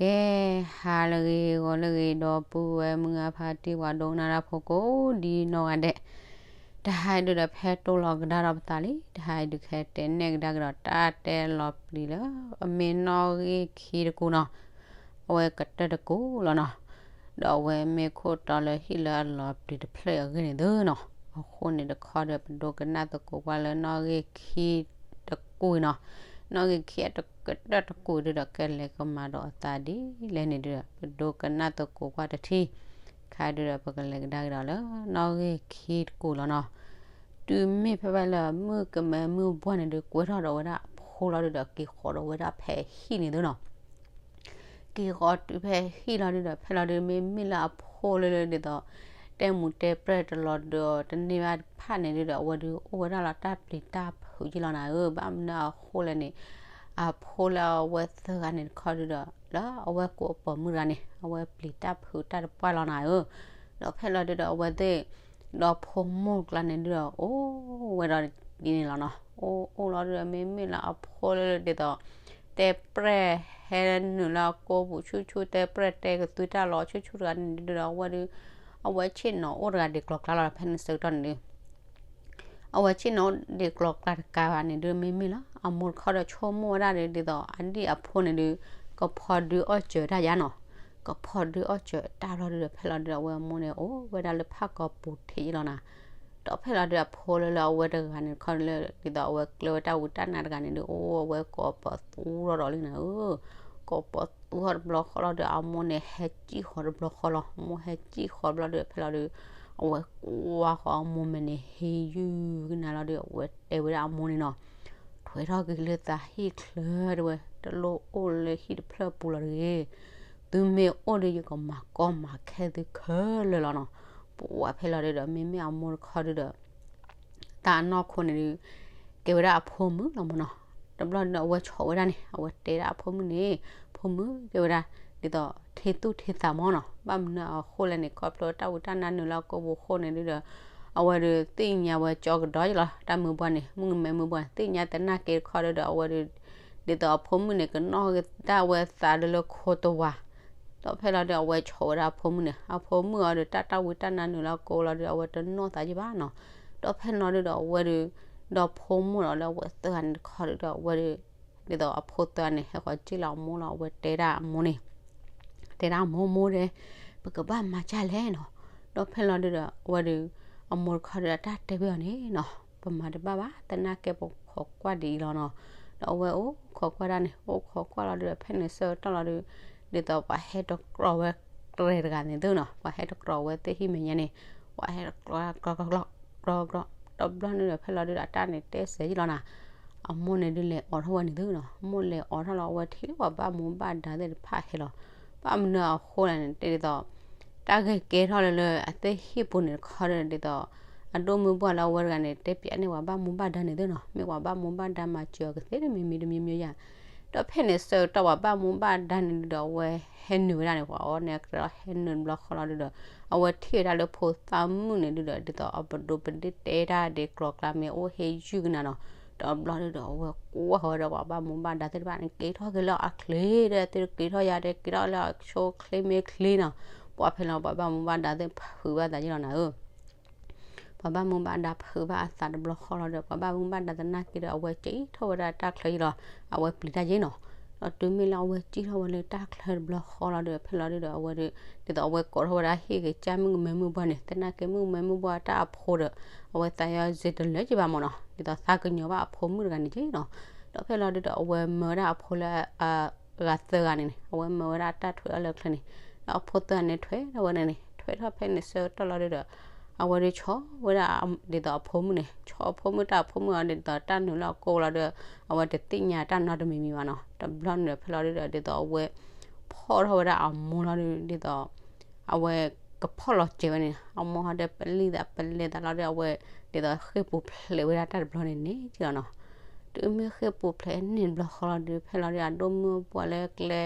ကဲ, ဟါလၢအဂ့ၤ ဂီၤလၢအဂ့ၤ ဒီပုၢ်ဝဲၢ်မုၢ်အါဖးတံၢ် ပှၤဒိကနၣ်တၢ်ဖိကိးဒ်နီၢ်ဂၤဒဲး, တဟါအံၤဒုဒီး ဖဲတိၢ်လီၤကဒါဒီးပသးလံ, တဟါအံၤဒုးကဟဲတဲနဲၣ်ကဒါကဒီး တၢ်တဲလီၤပျံၤလၢ အမ့ၢ်နီၣ်ဂံၢ်ခံတကူာ်နီၤ, အဝဲကတၢၢ်တကူာ်လီၤနီၤ, ဒီးအဝဲမ့ၢ်ခိၣ်တီလၢဟံၣ်လၢအလီၤပျံၤတဖျၢၣ်အဂ့ၢ်န့ၣ်သုနီၤ, အဃိန့ၣ်တခီဒီး ပဒိကနၣ်သကိးကွၢ်လၢနီၣ်ဂံၢ်ခံတကူာ်နီၤ, နီၣ်ဂံၢ်ခံအကတၢၢ်တကူာ်ဒုဒီး ကလဲၤကမၤဒီးအသးဒ်လဲၣ်န့ၣ်ဒုဒီး ပဒိကနၣ်သကိးကွၢ်တထံၣ်, ခါဒုဒီး ပကလဲၤကဒါက့ၤဒီးလၢနီၣ်ဂံၢ်ခံတကူာ်လီၤနီၤ, တုၤမ့ၢ်ဖဲဖဲလၢမုၣ်ကမဲမုၣ်ဘှၢ်န့ၣ်ဒု ကွဲထီၣ်ဒီးဝဲဒၣ်အဖိလီၤဒုဒီး က့ၤဃီၤဒီးဝဲဒၣ်ဖဲဟံၣ်န့ၣ်သုနီၤ က့ၤဃီၤတုၤဖဲဟံၣ်လီၤဒုဒီး ဖဲလီၤဒု မ့မ့ၢ်လၢအဖိလၢလၢဒ်သိး တဲမူတဲပြဲၢ်တလီၤဒီးတန့ၢ်ဘၣ်တဖၣ်န့ၣ်ဒုဒီး အဝဲဒုအိၣ်ဝဲဒၣ်လီၤတၢ်ပျံၤတၢ်ဖုးက့လီၤနၤဧၢ, ဘၣ်မနုၤအဃိလဲၣ်န့ၣ် အဖိလၢအဝဲသၢဂၤန့ၣ်တခီဒုဒီး လၢအဝဲကိးအပိာ်မုၣ်တဂၤန့ၣ် အဝဲပျံၤတၢ်ဖုးတၢ်တပှၢ်လီၤနၤဧၢ, ဒီးဖဲလီၤဒုဒီး အဝဲသ့ၣ် ဒီဖိမိၢ်ကျါန့ၣ်ဒုဒီး အိၣ်ဝဲဒီးဒ်န့ၣ်လီၤနီၤ, အိၣ်အိၣ်လီၤဒုဒီး မ့မ့ၢ်လၢအဖိလၢဒ်သိး တဲပြဲၢ်ဟဲနုာ်လၢအကိာ်ပူၤဆူၣ်ဆူၣ် တဲပြဲၢ်တဲကသွံတၢ်လီၤဆူၣ်ဆူၣ်တဂၤန့ၣ်ဒုဒီး အဝဲဒု အဝဲဆ့ၣ်နီၤအိၣ်တဂၤဒံးကျီၤကျါလီၤ ဖဲန့ၣ်ဆၢကတီၢ်န့ၣ်ဒု အဝဲဆ့ၣ်နီၤဒံးကျီၤကျါတကးဘၣ်န့ၣ်ဒု မ့မ့ၢ်လၢအမိၢ်တခီဒီးဆိကမိၣ်ဝဲဒၣ်ဒ်သိး အဒံၣ်အဖိန့ၣ်ဒု ကဖီဒုအီၣ်စၢၤတၢ်ယါနီၤ, ကဖီဒုအီၣ်စၢၤတၢ်လီၤဒုဒီး ဖဲလီၤဒုဒီး အဝဲအမိၢ်န့ၣ် အိၣ်ဝဲဒၣ်လၢဖးကီၢ်ပူၤထံးယ့လီၤနၤ, ဒီးဖဲလီၤဒုဒီး အဖိလၢလၢအဝဲတဂၤန့ၣ်တခီလၢ ဒ်သိးအဝဲကျဲဝဲတၢ်ဝံတၢ်နါတဂၤန့ၣ်ဒု အိၣ်ဝဲကိးပသူထီၣ်ဒီးလံနၤဧၢ, ကိးပသူထီၣ်တဘျီဃီလီၤဒုဒီး အမိၢ်န့ၣ်ဟဲစံၣ်ဃီၤတဘျီဃီလီၤ, မိၢ်ဟဲစံၣ်ဃီၤတဘျီဒုဒီး ဖဲလီၤဒု အဝဲကွၢ်ဃီၤအမိၢ်မဲာ်န့ၣ် ဟ့ယုၢ်ကနၤလီၤဒုဒီး အဝဲတဲဝဲဒၣ်အမိၢ်န့ၣ်နီၤ, ထွဲထီၣ်က့ၤလၢသးဟံၣ်ချၢတဲဝဲ, တလိၣ်အိၣ်လၢဟံၣ်တဖျၢၣ်ပူၤလီၤတဂ့ၤ, သုမ့ၢ်အိၣ်ဒု ယကမၤကီမၤခဲသုခဲလၢာ်လီၤနီၤ, ပှၤဖဲလီၤဒုဒီး မ့မ့ၢ်အမိၢ်တခီဒုဒီး တၢ်အနီၢ်ခိန့ၣ်ဒု ကဲဝဲဒၣ်အဖိမုၣ်လီၤမ့ၢ်နီၤ, တဘျီဒုဒီး အဝဲဆိးဝဲဒၣ်န့ၣ် အဝဲတဲဒၣ်အဖိမုၣ်န့ၣ်, ဖိမုၣ်ကဲဝဲဒၣ် ဒ်သိးထံသူၣ်ထံသးမ့ၢ်နီၤ, ဘၣ်မနုၤအဃိလဲၣ်န့ၣ် ခီဖျိတၢ်ဝံတၢ်နါနုာ်လၢအကိာ်ပူၤအဃိန့ၣ်ဒုဒီး အဝဲဒုသ့ၣ်ညါဝဲကၠီကဒီးယ့လီၤ, တၢ်မုၢ်ဘှၢ်န့ၣ် မုၣ်ကမဲမုၢ်ဘှၢ်န့ၣ် သ့ၣ်ညါသနာ်က့တခီဒုဒီး အဝဲဒု ဒ်သိးအဖိမုၣ်န့ၣ် ကနီၣ်က့ၤတၢ်ဝဲသးလၢလၢခိတဝၤ ဒီးဖဲလီၤဒုဒီး အဝဲဆိးဝဲဒၣ်အဖိမုၣ်န့ၣ်, အဖိမုၣ်အီၤဒုး တၢ်တၢ်ဝံတၢ်နါနုာ်လၢအကိာ်လီၤဒုး အဝဲတနီၣ်သးယ့ၢ်ဘၣ်နီၤ, ဒီးဖဲလီၤဒုဒီး အဝဲဒုး ဒီးဖိမိၢ်ဒီးလၢအဝဲသၢဂၤန့ၣ်တခီဒုဒီး အဝဲဒုး ဒ်သိးအဖိသၢဂၤန့ၣ် ဟဲဃီၤစံၣ်လီၤအမိၢ်လီၤ အဝဲတဲဒၣ်အမိၢ်န့ၣ် တဲဒၣ်မိၢ်မိၢ်ဒဲး, ပကဘၣ်မၤဒ်လဲၣ်နီၤ, ဒီးဖဲလီၤဒုဒီး အဝဲဒုး အမိၢ်တခီဒုဒီး တၢ်တဲဝဲအီၤန့ၣ်နီၤ, ပမၤတဘၣ်ဘၣ် သနာ်က့ပခိးကွၢ်ဒ်အံၤလီၤနီၤ, ဒီးအဝဲအိၣ်ခိးကွၢ်ဒၣ်န့ၣ် အိၣ်ခိးကွၢ်လီၤဒုဒီး ဖဲန့ၣ်ဆၢကတီၢ်လီၤဒုး ဒ်သိးပှၤဟဲတကြီးဝဲတြဲၤတဂၤန့ၣ်သုနီၤ, ပှၤဟဲတကြီးဝဲသ့ၣ်ဟံၣ်မဲာ်ညါန့ၣ်, ပှၤဟဲတကြီး ကြီ ကြီ ကြီ တဘျီန့ၣ်ဒီး ဖဲလီၤဒုဒီး အတၢ်န့ၣ်တဲစဲးယ့ၢ်လီၤနၤ, အမိၢ်န့ၣ်ဒုးလဲၤအိးထီၣ်ဝဲန့ၣ်သုနီၤ, မိၢ်လဲၤအိးထီၣ်လီၤ အဝဲထံၣ်လၢပှၤဘၣ်မူဘၣ်ဒါသ့ၣ်တဖၣ်ဟဲလီၤ, ဘၣ်မနုၤအဃိလဲၣ်န့ၣ် တဲဒ်သိး တၢ်ဂ့ၢ်ကဲထီၣ်လၢလၢအသ့ၣ်ဟံၣ်ပူၤန့ၣ်တခီဒုဒီး ဒ်သိး အဒိၣ်မုၢ်ဘှၢ်လၢအဝဲတဂၤန့ၣ် တဲပၠးန့ၢ်ပှၤဘၣ်မူဘၣ်ဒါန့ၣ်သုနီၤ, မ့ၢ်ပှၤဘၣ်မူဘၣ်ဒါမၤစၢၤအီၤကသ့တမံၤမံၤတမံၤမံၤယါ, ဒီးဖဲန့ၣ်ဆၢကတီၢ် ပှၤဘၣ်မူဘၣ်ဒါန့ၣ်ဒုဒီး အဝဲဟဲနုာ်ဝဲဒၣ်န့ၣ် ပှၤအီၤန့ၣ် ကြၢးလီၤဟဲနုာ်တဘျီဃီလီၤဒုဒီး အဝဲထံၣ်ဝဲဒၣ်လၢဖိသၣ်မုၣ်န့ၣ်ဒုဒီး ဒ်သိးအပဒိးပဒ့ၣ်တဲတၢ်ဒ်ကြီကျါမ့ၢ်အိၣ်ဟ့ၣ်ယုၢ်ကနၤနီၤ, တဘျီဒုဒီး အဝဲကွၢ်ဃီၤဝဲဒီးပှၤဘၣ်မူဘၣ်ဒါသ့ၣ်တဖၣ်န့ၣ် က့ၤထီၣ်က့ၤလၢအချ့ဒီး သုတက့ၤထီၣ်ယါဒီး က့ၤထီၣ်လၢအဆိချ့မ့ၢ်ချ့နီၤ, ပှၤဖဲလီၤ ပှၤဘၣ်မူဘၣ်ဒါသ့ၣ်ဖုးဘၣ်သးယ့ၢ်လီၤနၤဧၢ ပှၤဘၣ်မူဘၣ်ဒါဖုးဘၣ်အသးတဘျီဃီလီၤဒီး ပှၤဘၣ်မူဘၣ်ဒါသနာ်က့ဒီး အဝဲစံၣ်ထီၣ်ဝဲဒၣ်တၢ်ချၢယ့ၢ်လီၤ, အဝဲပျံၤတၢ်ယ့ၢ်နီၤ, ဒီးတုၤမ့ၢ်လၢအဝဲစံၣ်ထီၣ်ဝဲလၢတၢ်ချၢတဘျီဃီလီၤဒီး ဖဲလီၤဒုဒီး အဝဲဒုး ဒ်သိးအဝဲကိးထီၣ်ဝဲဒၣ်ဟ့ၣ်က့ၤကၢ်မုၣ်ကမဲမုၢ်ဘှၢ်န့ၣ် သနာ်က့မုၣ်ကမဲမုၢ်ဘှၢ်တၢ်အဖိဒီး အဝဲသးယီၤစ့တလၢက့ၤဘၣ်မ့ၢ်နီၤ, ဒ်သိးသးကညီၤဘၣ်အဖိမုၣ်တဂၤန့ၣ်က့ၢ်နီၤ, ဒီးဖဲလီၤဒုဒီး အဝဲမၢဝဲဒၣ်အဖိလၢ အဂၤသၢဂၤန့ၣ်န့ၣ် အဝဲမၢဝဲဒၣ်တၢ်ထွဲအီၤလၢချၢန့ၣ်, ဒီးအဖိသၢဂၤန့ၣ်ထွဲထီၣ်ဝဲန့ၣ်န့ၣ် ထွဲထီၣ်ဖဲန့ၣ်ဆၢကတီၢ်လီၤဒုဒီး အဝဲဒုးဆီၣ်ဝဲဒၣ် ဒ်သိးအဖိမုၣ်န့ၣ် ဆီၣ်အဖိမုၣ်တၢ်အဖိမုၣ်အီၤ ဒ်သိးတၢ်နုာ်လၢအကိာ်လီၤဒီး အဝဲတသ့ၣ်ညါတၢ်နီတမံၤမံၤဘၣ်နီၤ, တဘျီန့ၣ်ဒီး ဖဲလီၤဒုဒီး ဒ်သိးအဝဲ ဖီၣ်ထီၣ်ဝဲဒၣ်အမိၢ်လီၤဒု ဒ်သိး အဝဲကဖီၣ်လီၤစဲးဝဲန့ၣ် အမိၢ်ဟီဒီးပလံၤသးပလဲၤသးလီၤဒီး အဝဲ ဒ်သိးဃ့ၢ်ပူၤဖျဲးဝဲဒၣ်တၢ်တဘျီန့ၣ်န့ၣ်က့ၢ်လီၤနီၤ, တုၤမ့ၢ်ဃ့ၢ်ပူၤဖျဲးန့ၣ်တဘျီဃီလီၤဒု ဖဲလီၤဒု အဒိၣ်မုၢ်အပှၢ်လၢကျဲ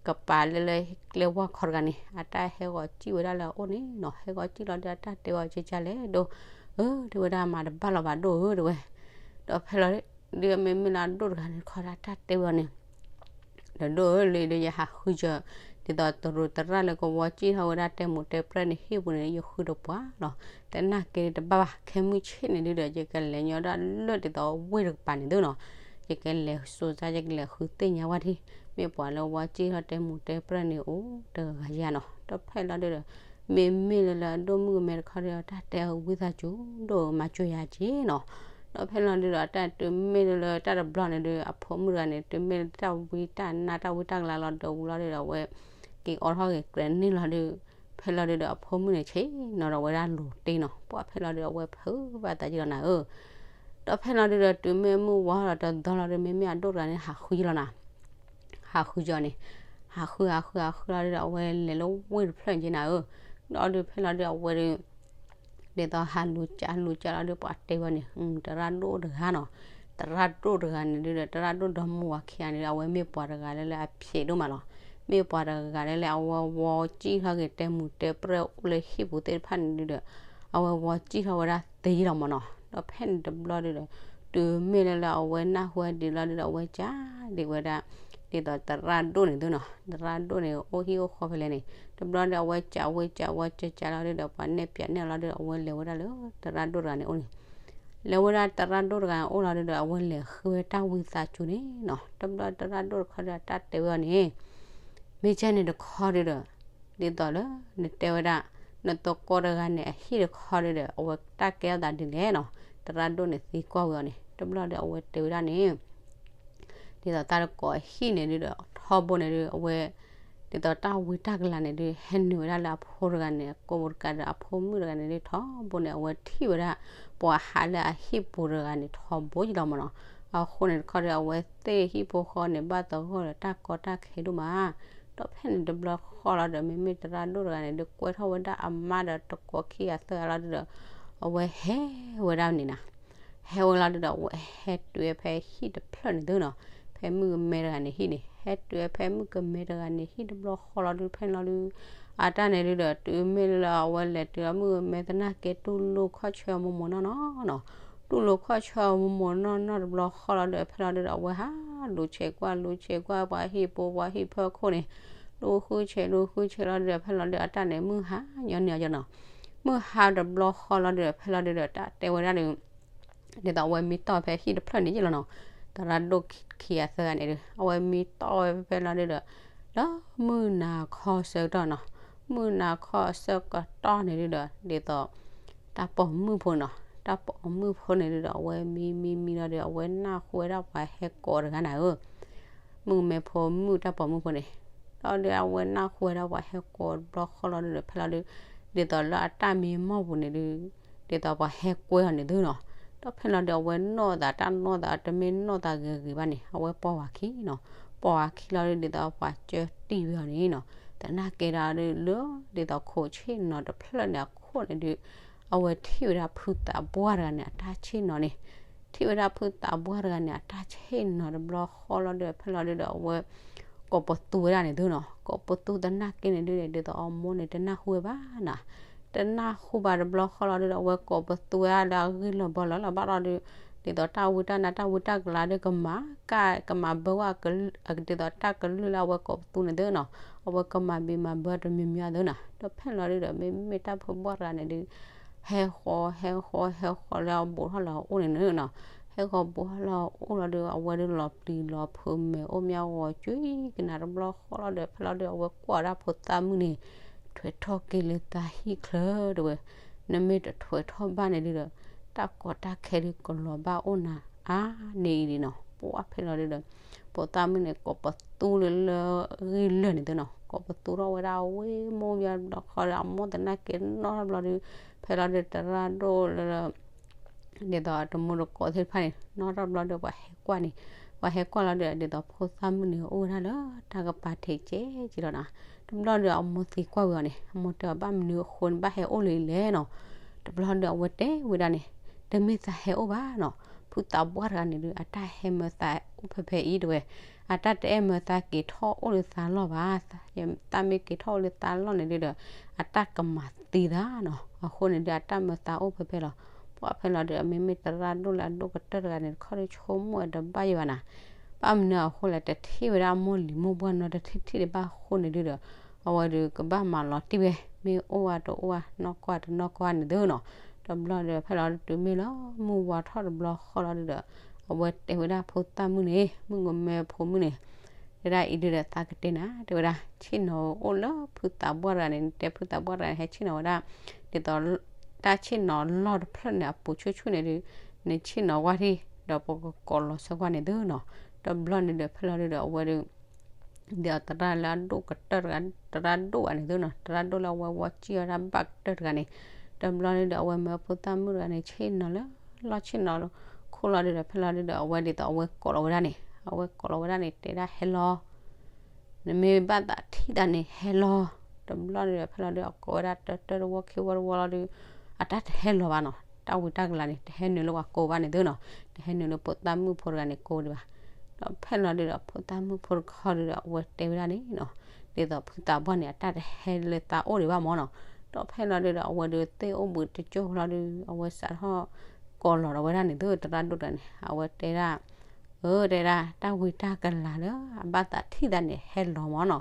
ကပၤလၢလၢကျဲဝါခီတဂၤန့ၣ် အတၢ်ဟဲဂီၤစံၣ်ဝဲဒၣ်လၢအအိၣ်န့ၣ်နီၤ, ဟဲဂီၤစံၣ်လီၤဒု အတၢ်တဲဝဲအီၤကကၢ်လဲၣ်ဒိၣ်ဧၢ, တဲဝဲဒၣ်မၤတဘၣ်လီၤဘၣ်ဒိၣ်ဧၢ တဲဝဲ, ဒီးဖဲလီၤဒု မ့မ့ၢ်လၢအဒိၣ်တဂၤန့ၣ်ခီဒီး အတၢ်တဲဝဲအီၤန့ၣ် ဒီးဒိၣ်ဧၢ လၢဒီးယဟးဃုယီၤ ဒ်သိးတရူးသရၣ်လၢကဝီၤစံၣ်ထီၣ်ဝဲဒၣ်တဲမူးတဲပြၢၣ်န့ၣ် ဟံၣ်ပူၤန့ၣ် ယဃုတပှၢ်လီၤ. သနာ်က့တဘၣ်ဘၣ် ခဲမုၢ်ဆ့ၣ်န့ၣ်ဒုဒီး ယကလဲၤညီဒၣ်လၢဒ်သိးဝ့ၢ်တကပၤန့ၣ်သုနီၤ. ယကလဲၤစိၤစါ ယကလဲၤဃုသ့ၣ်ညါဝဲဒၣ် မ့ၢ်ပှၤလၢဝီၤစံၣ်ထီၣ်တဲမူးတဲပြၢၣ်န့ၣ်အိၣ်တဂၤဧါနီၤ. ဒီးဖဲလီၤဒုဒီး မ့မ့ၢ်လၢလၢအဒိၣ်မုၣ်ကမဲတခီဒီး တၢ်တဲအဝံသးစူၤ ဒိၣ်မၤစၢၤယၤက့နီၤ. ဒီးဖဲလီၤဒုဒီး တၢ်တုၤမ့ၢ်လၢလၢတၢ်တဘျီန့ၣ်ဒု အဖိမုၣ်တဂၤန့ၣ် တုၤမ့ၢ်လၢတၢ်ဝံတၢ်နါတၢ်ဝံတၢ်ကလၤလီၤဒီးဝံၤလီၤဒုဒီး အဝဲက့ၤအိးထီၣ်က့ၤကြဲးန့ၢ်လီၤဒု ဖဲလီၤဒုဒီးအဖိမုၣ်န့ၣ် ဆ့ၣ်နီၤဒီးဝဲဒၣ်လူၤတ့နီၤ. ပှၢ်ဖဲလီၤဒုဒီး အဝဲဖုးဘၣ်သးက့လီၤနၤဧၢ. ဒီးဖဲလီၤဒုဒီး တုၤမ့ၢ်မုၢ်ဝါဒီးတသီလီၤဒု မ့မ့ၢ်အဒိၣ်တဂၤန့ၣ် ဟးဃုယီၤလီၤနၤ. ဟးဃုယီၤန့ၣ် ဟးဃုဟးဃုဟးဃုလီၤဒုဒီး အဝဲလဲၤလၢဝ့ၢ်တဖျၢၣ်က့နၤဧၢ. ဒီးဒုဖဲလီၤဒု အဝဲဒု ဒ်သိးဟးလူၤကးလူၤကးလီၤဒု ပှၤတဲဝဲန့ၣ် သရၣ်ဒိၣ်တဂၤနီၤ. သရၣ်ဒိၣ်တဂၤန့ၣ်ဒုဒီး သရၣ်ဒိၣ်ဒီမါဝၤခံဂၤန့ၣ်ဒု အဝဲမ့ၢ်ပှၤတဂၤလၢလၢအဖျဲးဒိၣ်မးလီၤ. မ့ၢ်ပှၤတဂၤလၢလၢအဝဲဝီၤစံၣ်ထီၣ်က့ၤတဲမူးတဲပြၢၣ်အိၣ်လၢဟံၣ်ပူၤသ့ၣ်တဖၣ်န့ၣ်ဒုဒီး အဝဲဝီၤစံၣ်ထီၣ်ဝဲဒၣ်သ့လီၤမးနီၤ. ဒီးဖဲန့ၣ်တဘျီဒုဒီး တုၤမ့ၢ်လၢလၢအဝဲနၢ်ဟူဝဲဒံးလီၤဒုဒီး အဝဲကးဒံးဝဲဒၣ် ဒ်သိးသရၣ်ဒိၣ်န့ၣ်သုနီၤ. သရၣ်ဒိၣ်န့ၣ် အိၣ်ဟံၣ်အိၣ်ဃီဖဲလဲၣ်န့ၣ် တဘျီဒီး အဝဲကးဝဲကးဝဲကးကးလီၤဒုဒီး ပှၤနဲၣ်ပၠးနဲၣ်လီၤဒုဒီး အဝဲလဲၤဝဲဒၣ်လၢသရၣ်ဒိၣ်တဂၤန့ၣ်အိၣ်န့ၣ် လဲၤဝဲဒၣ်သရၣ်ဒိၣ်တဂၤန့ၣ်အိၣ်လီၤဒုဒီး အဝဲလဲၤဃုဝဲတၢ်ဝံသးစူၤန့ၣ်နီၤ. တဘျီသရၣ်ဒိၣ်တခီဒီး တၢ်တဲဝဲအီၤန့ၣ် မ့ၢ်ကဲန့ၣ်တခီဒုဒီး ဒ်သိးလၢနတဲဝဲဒၣ် နသကိးတဂၤန့ၣ် အဟံၣ်တခီဒုဒီး အဝဲတၢ်ကဲထီၣ်သးဒ်လဲၣ်နီၤ. သရၣ်ဒိၣ်န့ၣ်သံကွၢ်ဝဲအီၤန့ၣ် တဘျီဒီး အဝဲတဲဝဲဒၣ်န့ၣ် ဒ်သိးတၢ်တကိးအဟံၣ်န့ၣ်ဒုဒီး ထီဘိန့ၣ်ဒု အဝဲ ဒ်သိးတၢ်ဝံတၢ်ကလၤန့ၣ်ဒု ဟဲနုာ်ဝဲဒၣ်လၢအဖိတဂၤန့ၣ် အကိာ်ပူၤတကးဒီး အဖိမုၣ်တဂၤန့ၣ်ဒု ထီဘိန့ၣ် အဝဲထံၣ်ဝဲဒၣ် ပှၤဟးလၢအဟံၣ်ပူၤတဂၤန့ၣ် ထီဘိကလီၤမးနီၤ. အဃိန့ၣ်တခီဒီး အဝဲသ့ၣ်ဟံၣ်ဖိဃီန့ၣ် ဘၣ်သဂၢၢ်ဒီးတၢ်ကီတၢ်ခဲဒိၣ်မး. ဒီးဖဲန့ၣ်တဘျီဃီလီၤဒီး မ့မ့ၢ်သရၣ်ဒိၣ်တဂၤန့ၣ်ဒု ကွဲထီၣ်ဝဲဒၣ်အမါဒီးတကိးခံဂၤသၢဂၤလီၤဒုဒီး အဝဲဟဲဝဲဒၣ်န့ၣ်နၤ ဟဲဝဲလီၤဒုဒီး အဝဲဟဲတုၤဝဲဖဲဟံၣ်တဖျၢၣ်န့ၣ်သုနီၤ. ဖဲမုၣ်ကမဲတဂၤန့ၣ်ဟံၣ်န့ၣ် ဟဲတုၤဝဲဖဲမုၣ်ကမဲတဂၤန့ၣ်ဟံၣ်တဘျီဃီလီၤဒု ဖဲန့ၣ်လီၤဒု အတၢ်န့ၣ်ဒုဒီး တုၤမ့ၢ်လၢအဝဲလဲၤတုၤလၢမုၣ်ကမဲသနာ်က့ တူၢ်လိာ်ခီၣ်ဆၢအီၤမိၢ်မိၢ်နီၢ်နီၢ်နီၤ. တူၢ်လိာ်ခီၣ်ဆၢအီၤမိၢ်မိၢ်နီၢ်နီၢ်တဘျီဃီလီၤဒုဒီး ဖဲလီၤဒုဒီး အဝဲဟးလူၤဆဲးကွၢ်လူၤဆဲးကွၢ် ပှၤဟံၣ်ဖိပှၤဟံၣ်ဖၢခိၣ်န့ၣ် လူၤဃုဆဲးလူၤဃုဆဲးလီၤဒုဒီး ဖဲလီၤဒုဒီး အတၢ်န့ၣ်မုၢ်ဟါညီနုၢ်အီၤနီၤ. မုၢ်ဟါတဘျီဃီလီၤဒုဒီး ဖဲလီၤဒုဒီး တၢ်တဲဝဲဒၣ်ဒု ဒ်သိးအဝဲမံတီၢ်ဖဲဟံၣ်တဖျၢၣ်န့ၣ်ယ့ၣ်လီၤနီၤ. သရၣ်ဒိၣ်ခံဂၤသၢဂၤန့ၣ်ဒု အဝဲမံတီၢ်ဝဲဖဲလီၤဒုဒီး လၢမုၢ်နၤခီဆၢကတီၢ်နီၤ. မုၢ်နၤခီဆၢကတီၢ်န့ၣ်ဒုဒီး ဒ်သိး တၢ်ပိာ်မုၣ်ဖိနီၤ. တၢ်ပိာ်မုၣ်ဖိန့ၣ်ဒုဒီး အဝဲမံမံမံလီၤဒု အဝဲနၢ်ဟူဝဲဒၣ်ပှၤဟဲကိးတဂၤနၤဧၢ မုၣ်ကမဲဖိမုၣ်တၢ်ပိာ်မုၣ်ဖိန့ၣ် ဒီးဒုအဝဲနၢ်ဟူဝဲဒၣ်ပှၤဟဲကိးတဘျီဃီလီၤဒုဒီး ဖဲလီၤဒု ဒ်သိးလၢအတၢ်မံမီၢ်ပူၤန့ၣ်ဒု ဒ်သိးပှၤဟဲကွဲအီၤန့ၣ်သုနီၤ. ဒီးဖဲလီၤဒု အဝဲနီၢ်သးတၢ်နီၢ်သး တမ့ၢ်နီၢ်သးဂ့ၤဂ့ၤဘၣ်န့ၣ် အဝဲပိာ်ဝၤခံနီၤ. ပိာ်ဝၤခံလီၤဒု ဒ်သိးပှၤကၢတံၢ်ဝဲအီၤန့ၣ်နီၤ. သနာ်က့ဒီးဒု လၢဒ်သိးခိးဆ့ၣ်နီၤတဖျၢၣ်န့ၣ်အခိၣ်န့ၣ်ဒု အဝဲထံၣ်ဝဲဒၣ်ဖုသးပှၢ်တဂၤန့ၣ် အတၢ်ဆ့ၣ်နီၤန့ၣ် ထံၣ်ဝဲဒၣ်ဖုသးပှၢ်တဂၤန့ၣ် အတၢ်ဆ့ၣ်နီၤတဘျီဃီလီၤဒု ဖဲလီၤဒုဒီး အဝဲ ကိးပသူဝဲဒၣ်န့ၣ်သုနီၤ. ကိးပသူသနာ်က့န့ၣ်ဒု ဒ်သိးအမိၢ်န့ၣ် တနၢ်ဟူဝဲဘၣ်နၤ. တနၢ်ဟူဘၣ်တဘျီဃီလီၤဒုဒီး အဝဲကိးပသူဝဲဒၣ်လၢအဂ့ၢ်လီၤဘီလီၤလီၤဘၣ်လီၤဒု ဒ်သိးတၢ်ဝံတၢ်နါတၢ်ဝံတၢ်ကလၤဒု ကမၤကၢ် ကမၤဘၢဝဲ ဒ်သိးတၢ်ကလုၢ်လၢအဝဲကိးပသူန့ၣ်သုနီၤ. အဝဲကမၤဘံးမၤဘၢတမံၤမံၤအသုနီၤ. ဒီးဖဲလီၤဒုဒီး မ့မ့ၢ်တၢ်ဖုဘီၣ်တဂၤန့ၣ်ဒု ဟဲဃီၤ ဟဲဃီၤ ဟဲဃီၤလၢအဘူးထီၣ်လၢအအိၣ်န့ၣ်နီၤ. ဟဲဃီၤဘူးထီၣ်လၢအအိၣ်လီၤဒု အဝဲဒုလီၤပျံၤလီၤဖုးမဲာ်အိၣ်မၠၣ်ဂီၤကွံာ်ကနၤတဘျီဃီလီၤဒု ဖဲလီၤဒု အဝဲကွၢ်ဝဲဒၣ်ဖိသၣ်မုၣ်န့ၣ် ထွဲးထီၣ်က့ၤလၢသးဟံၣ်ချၢတဝဲ. နမ့ၢ်တထွဲးထီၣ်ဘၣ်န့ၣ်ဒုဒီး တၢ်ကီတၢ်ခဲဒုကလီၤဘၣ်အိၣ်နၤအါန့ၢ်အံၤန့ၣ်နီၤ. ပှၢ်ဖဲလီၤဒုဒီး ဖိသၣ်မုၣ်န့ၣ် ကိးပသူလၢလၢဂ့ၢ်လၢာ်န့ၣ်သုနီၤ. ကိးပသူထီၣ်ဝဲဒၣ်ဝ့ၢ်မိၢ်ယါတဘျီဃီဒီး အမိၢ်သနာ်က့နီၣ်ထီၣ်ဘျီဒု ဖဲလီၤဒု သရၣ်ဒိၣ်လၢ ဒ်သိးတမူတကိးသ့ၣ်တဖၣ်န့ၣ် နီၣ်ထီၣ်ဘျီဒီး ပှၤဟဲကွၢ်န့ၣ် ပှၤဟဲကွၢ်လီၤဒီး ဒ်သိးဖိသၣ်မုၣ်န့ၣ် အိၣ်ဝဲဒၣ်လၢတၢ်ကပၤထံးကဲက့ၤလီၤနီၤ. တဘျီဒီးအမိၢ်သံကွၢ်ဝဲအီၤန့ၣ် အမိၢ်တဲအီၤ ဘၣ်မနုၤအဃိန့ၣ် ဘၣ်ဟဲအိၣ်လၢအံၤလဲၣ်နီၤ. တဘျီဒီးအဝဲတဲဝဲဒၣ်န့ၣ် တမ့ၢ်သးဟဲအိၣ်ဘၣ်နီၤ. ဖုသးပှၢ်တဂၤန့ၣ်ဒု အတၢ်ဟဲမၢသးအိၣ်ဖဲဖဲအံၤတဝဲ အတၢ်တအဲၣ်မၢသးက့ၤထီၣ်အိၣ်လၢသးလီၢ်ဘၣ်. သးမ့ၢ်က့ၤထီၣ်အိၣ်လၢသးလီၢ်န့ၣ်ဒုဒီး အတၢ်ကမၤသံသးနီၤ. အဃိန့ၣ်ဒု အတၢ်မၢသးအိၣ်ဖဲဖဲလီၤ. ပှၢ်ဖဲလီၤဒီး မ့မ့ၢ်သရၣ်ဒိၣ်လၢအဒိၣ်ကတၢၢ်တဂၤန့ၣ် တခီဒုဆိကမိၣ်ဝဲတဘၣ်ယံၤဘၣ်နၤ. ဘၣ်မနုၤအဃိလဲၣ် တထံၣ်ဝဲဒၣ်မိၢ်လံၤမိၢ်ပှၢ်နီတထံၣ်ထံၣ်ဒံးဘၣ်အဃိန့ၣ်ဒုဒီး အဝဲဒုးကဘၣ်မၤလီၤတံၢ်ဝဲ မ့ၢ်အိၣ်ဝဲတအိၣ်ဝဲ နီၢ်ကီၢ်တနီၢ်ကီၢ်န့ၣ်သုနီၤ. တဘျီဒီးဖဲလီၤဒုးတုၤမ့ၢ်လၢမုၢ်ဝါထီၣ်တဘျီဃီလီၤဒုဒီး အဝဲတဲဝဲဒၣ်ဖိသၣ်မုၣ်န့ၣ် မုၣ်ကမဲဖိမုၣ်န့ၣ် တဲဒၣ်အံၤဒုဒီး သးကတဲနၤ တဲဝဲဒၣ် ဆ့ၣ်နီၤအိၣ်လၢဖုသးပှၢ်တဂၤန့ၣ် နတဲဖုသးပှၢ်တဂၤန့ၣ် ဟဲဆ့ၣ်နီၤဝဲဒၣ် ဒ်သိး တၢ်ဆ့ၣ်နီၤလီၢ်တဖျၢၣ်န့ၣ် အပူၤဆူၣ်ဆူၣ်န့ၣ်ဒုး နဆ့ၣ်နီၤဝဲထံၣ် ဒီးပကကိးလီၤဆၢကွၢ်န့ၣ်သုနီၤ. တဘျီန့ၣ်ဒီးဖဲလီၤဒုဒီးအဝဲဒုး ဒ်သိးသရၣ်လၢအဒိၣ်ကတၢၢ်တဂၤ သရၣ်ဒိၣ်ဘၣ်န့ၣ်သုနီၤ သရၣ်ဒိၣ်လၢအဝဲဝီစံၣ်အီၤတၢ်ဘၣ်ကတၢၢ်တဂၤန့ၣ် တဘျီန့ၣ်ဒီးအဝဲမၢဖိသၣ်မုၣ်တဂၤန့ၣ် ဆ့ၣ်နီၤလၢ လီၢ်ဆ့ၣ်နီၤလၢ ခိၣ်လီၤဒုဒီးဖဲလီၤဒုဒီး အဝဲဒ်သိးအဝဲကိးလီၤဝဲဒၣ်န့ၣ် အဝဲကိးလီၤဝဲဒၣ်န့ၣ် တဲဒၣ်ဟဲလီၤ နမ့ၢ်ဘၣ်သးထံၣ်တၢ်န့ၣ် ဟဲလီၤ. တဘျီန့ၣ်ဒီးဖဲလီၤဒုး အကိးဝဲဒၣ်တၢတၢတဝီခံဝီတဝီလီၤဒုး အတၢ်တဟဲလီၤဘၣ်နီၤ တၢ်ဝံတၢ်ကလၤန့ၣ် တဟဲနုာ်လၢပှၤကိးဘၣ်န့ၣ်သုနီၤ တဟဲနုာ်လၢဖိသၣ်မုၣ်ဖိတဂၤန့ၣ်ကိးဒံးဘၣ်. ဒီးဖဲလီၤဒုးဒီး ဖိသၣ်မုၣ်ဖိတခီဒုးဒီး အဝဲတဲဝဲဒၣ်န့ၣ်နီၤ ဒ်သိးဖုသးပှၢ်န့ၣ် အတၢ်တဟဲလၢသးအိၣ်ဒံးဘၣ်မၢ်နီၤ. ဒီးဖဲလီၤဒုးဒီး အဝဲဒုးသ့ၣ်အိၣ်ဘှံးတကၠိၢ်လီၤဒုး အဝဲစးထီၣ်ကိးလီၤဒီးဝဲဒၣ်န့ၣ်သု သရၣ်ဒိၣ်တဂၤန့ၣ် အဝဲတဲဒၣ် အၢ တဲဒၣ် တၢ်ဝံတၢ်ကလၤလၢအဘၣ်သးထံၣ်တၢ်န့ၣ် ဟဲလီၤမၢ်နီၤ.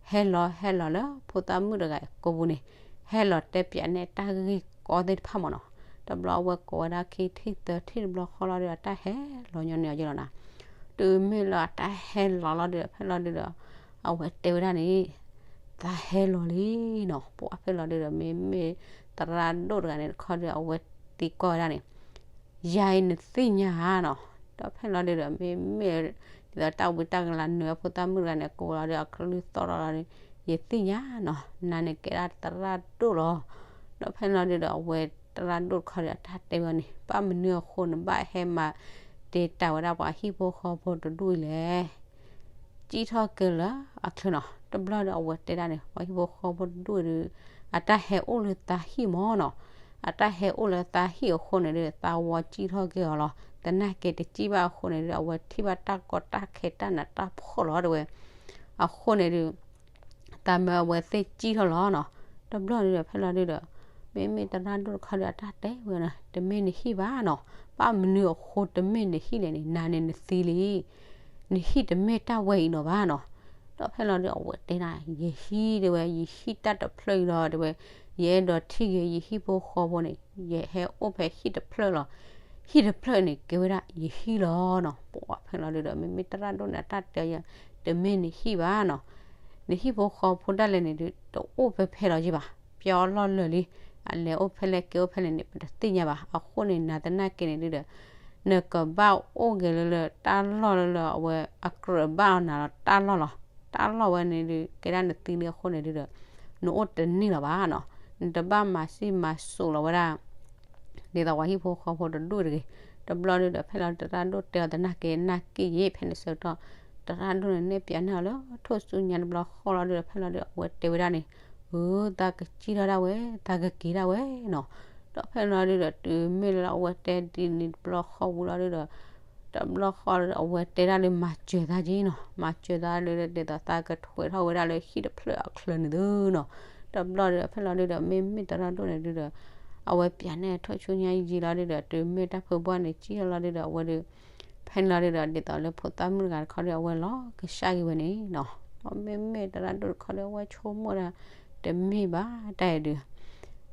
ဟဲလီၤဟဲလီၤလၢဖိသၣ်မုၣ်တဂၤအကိာ်ပူၤန့ၣ် ဟဲလီၤတဲပၠးန့ၢ်တၢ်ဂ့ၢ်ကီသ့ၣ်တဖၣ်မၢ်နီၤ. တဘျီအဝဲကိးဝဲဒၣ်ခံထံၣ်သၢထံၣ်တဘျီဃီလီၤဒုး အတၢ်ဟဲလီၤညီနုၢ်အီၤယဲလီၤနၤ. တုၤမ့ၢ်လၢအတၢ်ဟဲလီၤလီၤဒုးဒီး ဖဲလီၤဒုးဒီး အဝဲတဲဝဲဒၣ်န့ၣ် သးဟဲလီၤလံနီၤ. ပှၤဖဲလီၤဒုးဒီး မ့မ့ၢ်သရၣ်ဒိၣ်တဂၤန့ၣ်တခီဒုး အဝဲသံကွၢ်ဝဲဒၣ်န့ၣ် ယၤအံၤနသ့ၣ်ညါဧါနီၤ. ဒီးဖဲလီၤဒုးဒီး မ့မ့ၢ် ဒ်သိးတၢ်ဝံတၢ်ကလၤနုာ်အဖိသၣ်မုၣ်တဂၤန့ၣ် ကိးလီၤဒုး အကလုၢ်သီၣ်လီၤလီၤဒုး ယသ့ၣ်ညါနီၤ နၤန့ၣ်ကဲဒၣ်သရၣ်ဒိၣ်လီၤ. ဒီးဖဲလီၤဒုးဒီး အဝဲသရၣ်ဒိၣ်တခီဒုး အတၢ်တဲဝဲန့ၣ် ဘၣ်မနုၤအဃိနဘၣ်ဟဲမၤ တ့တၢ်ဝဲဒၣ်ပှၤဟံၣ်ဖိဃီဖိတဒူၣ်အံၤလဲၣ် စံၣ်ထီၣ်က့ၤလၢအချၢနီၤ. တဘျီဒီးအဝဲတဲဒၣ်န့ၣ် ပှၤဟံၣ်ဖိဃီဖိတဒူၣ်အံၤဒုး အတၢ်ဟဲအိၣ်လၢသးဟံၣ်မၢ်နီၤ. အတၢ်ဟဲအိၣ်လၢသးဟံၣ်အဃိန့ၣ်ဒုး သးဝီစံၣ်ထီၣ်က့ၤအီၤလီၤ. သနာ်က့တစံၣ်ဘၣ်အဃိန့ၣ်ဒုး အဝဲထံၣ်ဘၣ်တၢ်ကီတၢ်ခဲတၢ်နးတၢ်ဖှီၣ်လီၤတဲဝဲ. အဃိန့ၣ်ဒုး သးမၢအဝဲသ့ၣ်စံၣ်ထီၣ်လီၤနီၤ. တဘျီဒုးဒီးဖဲလီၤဒုးဒီး မ့မ့ၢ်သရၣ်ဒိၣ်တခီဒုး အတၢ်တဲဝဲန့ၣ် တမ့ၢ်နဟံၣ်ဘၣ်နီၤ. ဘၣ်မနုၤအဃိတမ့ၢ်နဟံၣ်လဲၣ်န့ၣ် နၤန့ၣ်နသံလံ နဟံၣ်တမ့ၢ်တၢ်ဝဲအံၤနီၤဘၣ်နီၤ. ဒီးဖဲလီၤဒုး အဝဲတဲဒၣ် ယဟံၣ်တဲဝဲ ယဟံၣ်တၢ်တဖျၢၣ်အံၤလီၤတဲဝဲ. ယအဲၣ်ဒိးထံၣ်က့ၤယဟံၣ်ဖိဃီဖိန့ၣ် ယဟဲအိၣ်ဖဲဟံၣ်တဖျၢၣ်လီၤ. ဟံၣ်တဖျၢၣ်န့ၣ် ကဲဝဲဒၣ်ယဟံၣ်လီၤနီၤ. ပှၤဖဲလီၤဒုးဒီး မ့မ့ၢ်သရၣ်ဒိၣ်န့ၣ် အတၢ်တဲယၤ တမ့ၢ်နဟံၣ်ဘၣ်နီၤ. နဟံၣ်ဖိဃီဖိဒၣ်လဲာ်န့ၣ်ဒုး တအိၣ်ဖဲဖဲလီၤယံၤဘၣ်. ပျီလီၢ်လၢာ်လံ. အလဲၤအိၣ်ဖဲလဲၣ်က့ၤအိၣ်ဖဲလဲၣ်န့ၣ် ပတသ့ၣ်ညါဘၣ်. အဃိန့ၣ် နၤသနာ်က့န့ၣ်ဒုးဒီး နကဘၣ်အိၣ်က့ၤလၢလၢတၢ်လီၢ်လၢလၢအဝဲအကြၢးဘၣ်အီၤနၤလီၤ တၢ်လီၢ်လီၤ. တၢ်လီၢ်ဝဲန့ၣ်ဒုး ကဲဒၣ်နသံလံအဃိန့ၣ်ဒုးဒီး နအိၣ်တန့ၢ်လီၤဘၣ်နီၤ. နတဘၣ်မၤစံၣ်မၤစိးလီၤဝဲဒၣ် ဒ်သိးပှၤဟံၣ်ဖိဃီဖိတဒူၣ်တဂ့ၤ. တဘျီဒုးဒီး ဖဲလီၤဒုးသရၣ်ဒိၣ်တဲအီၤသနာ်က့ နာ်က့ယဲၢ်ဖဲန့ၣ်ဆၢကတီၢ် သရၣ်ဒိၣ်န့ၣ် နဲၣ်ပၠးန့ၢ်အီၤလၢထူၣ်စုညါတဘျီဃီလီၤဒုးဒီး ဖဲလီၤဒုး အဝဲတဲဝဲဒၣ်န့ၣ် အၢ သးကစံၣ်ထီၣ်ဒၣ်ဝဲ သးကက့ၤဒၣ်ဝဲနီၤ. ဒီးဖဲလီၤဒုးဒီး တုၤမ့ၢ်လၢအဝဲတဲဒ်န့ၣ်တဘျီဃီဝံၤလီၤဒုးဒီး တဘျီဃီဒီး အဝဲတဲဒၣ်လၢမၤစၢၤသးက့နီၤ. မၤစၢၤသးလၢဒ်သိးသးကထွဲထီၣ်ဝဲဒၣ်လၢဟံၣ်တဖျၢၣ်အချၢန့ၣ်သုနီၤ. တဘျီဒီး ဖဲလီၤဒုးဒီး မ့မ့ၢ်သရၣ်ဒိၣ်န့ၣ်ဒုးဒီး အဝဲပၠးန့ၢ်အထူၣ်ဆူညါယံာ်လီၤဒုးဒီး တုၤမ့ၢ်တၢ်ဖုဘၣ်န့ၣ် စံၣ်ထီၣ်လီၤဒုးဒီး အဝဲဒုး ဖဲလီၤဒုးဒီး ဒ်သိးလၢဖိသၣ်မုၣ်တဂၤတခီဒီး အဝဲလီၤကစၢ်က့ၤဝဲန့ၣ်နီၤ. မ့မ့ၢ်သရၣ်ဒိၣ်တခီဒီး အဝဲဆိကမိၣ်ဒၣ် တမ့ၢ်ဘၣ်တၢ်အံၤဒုး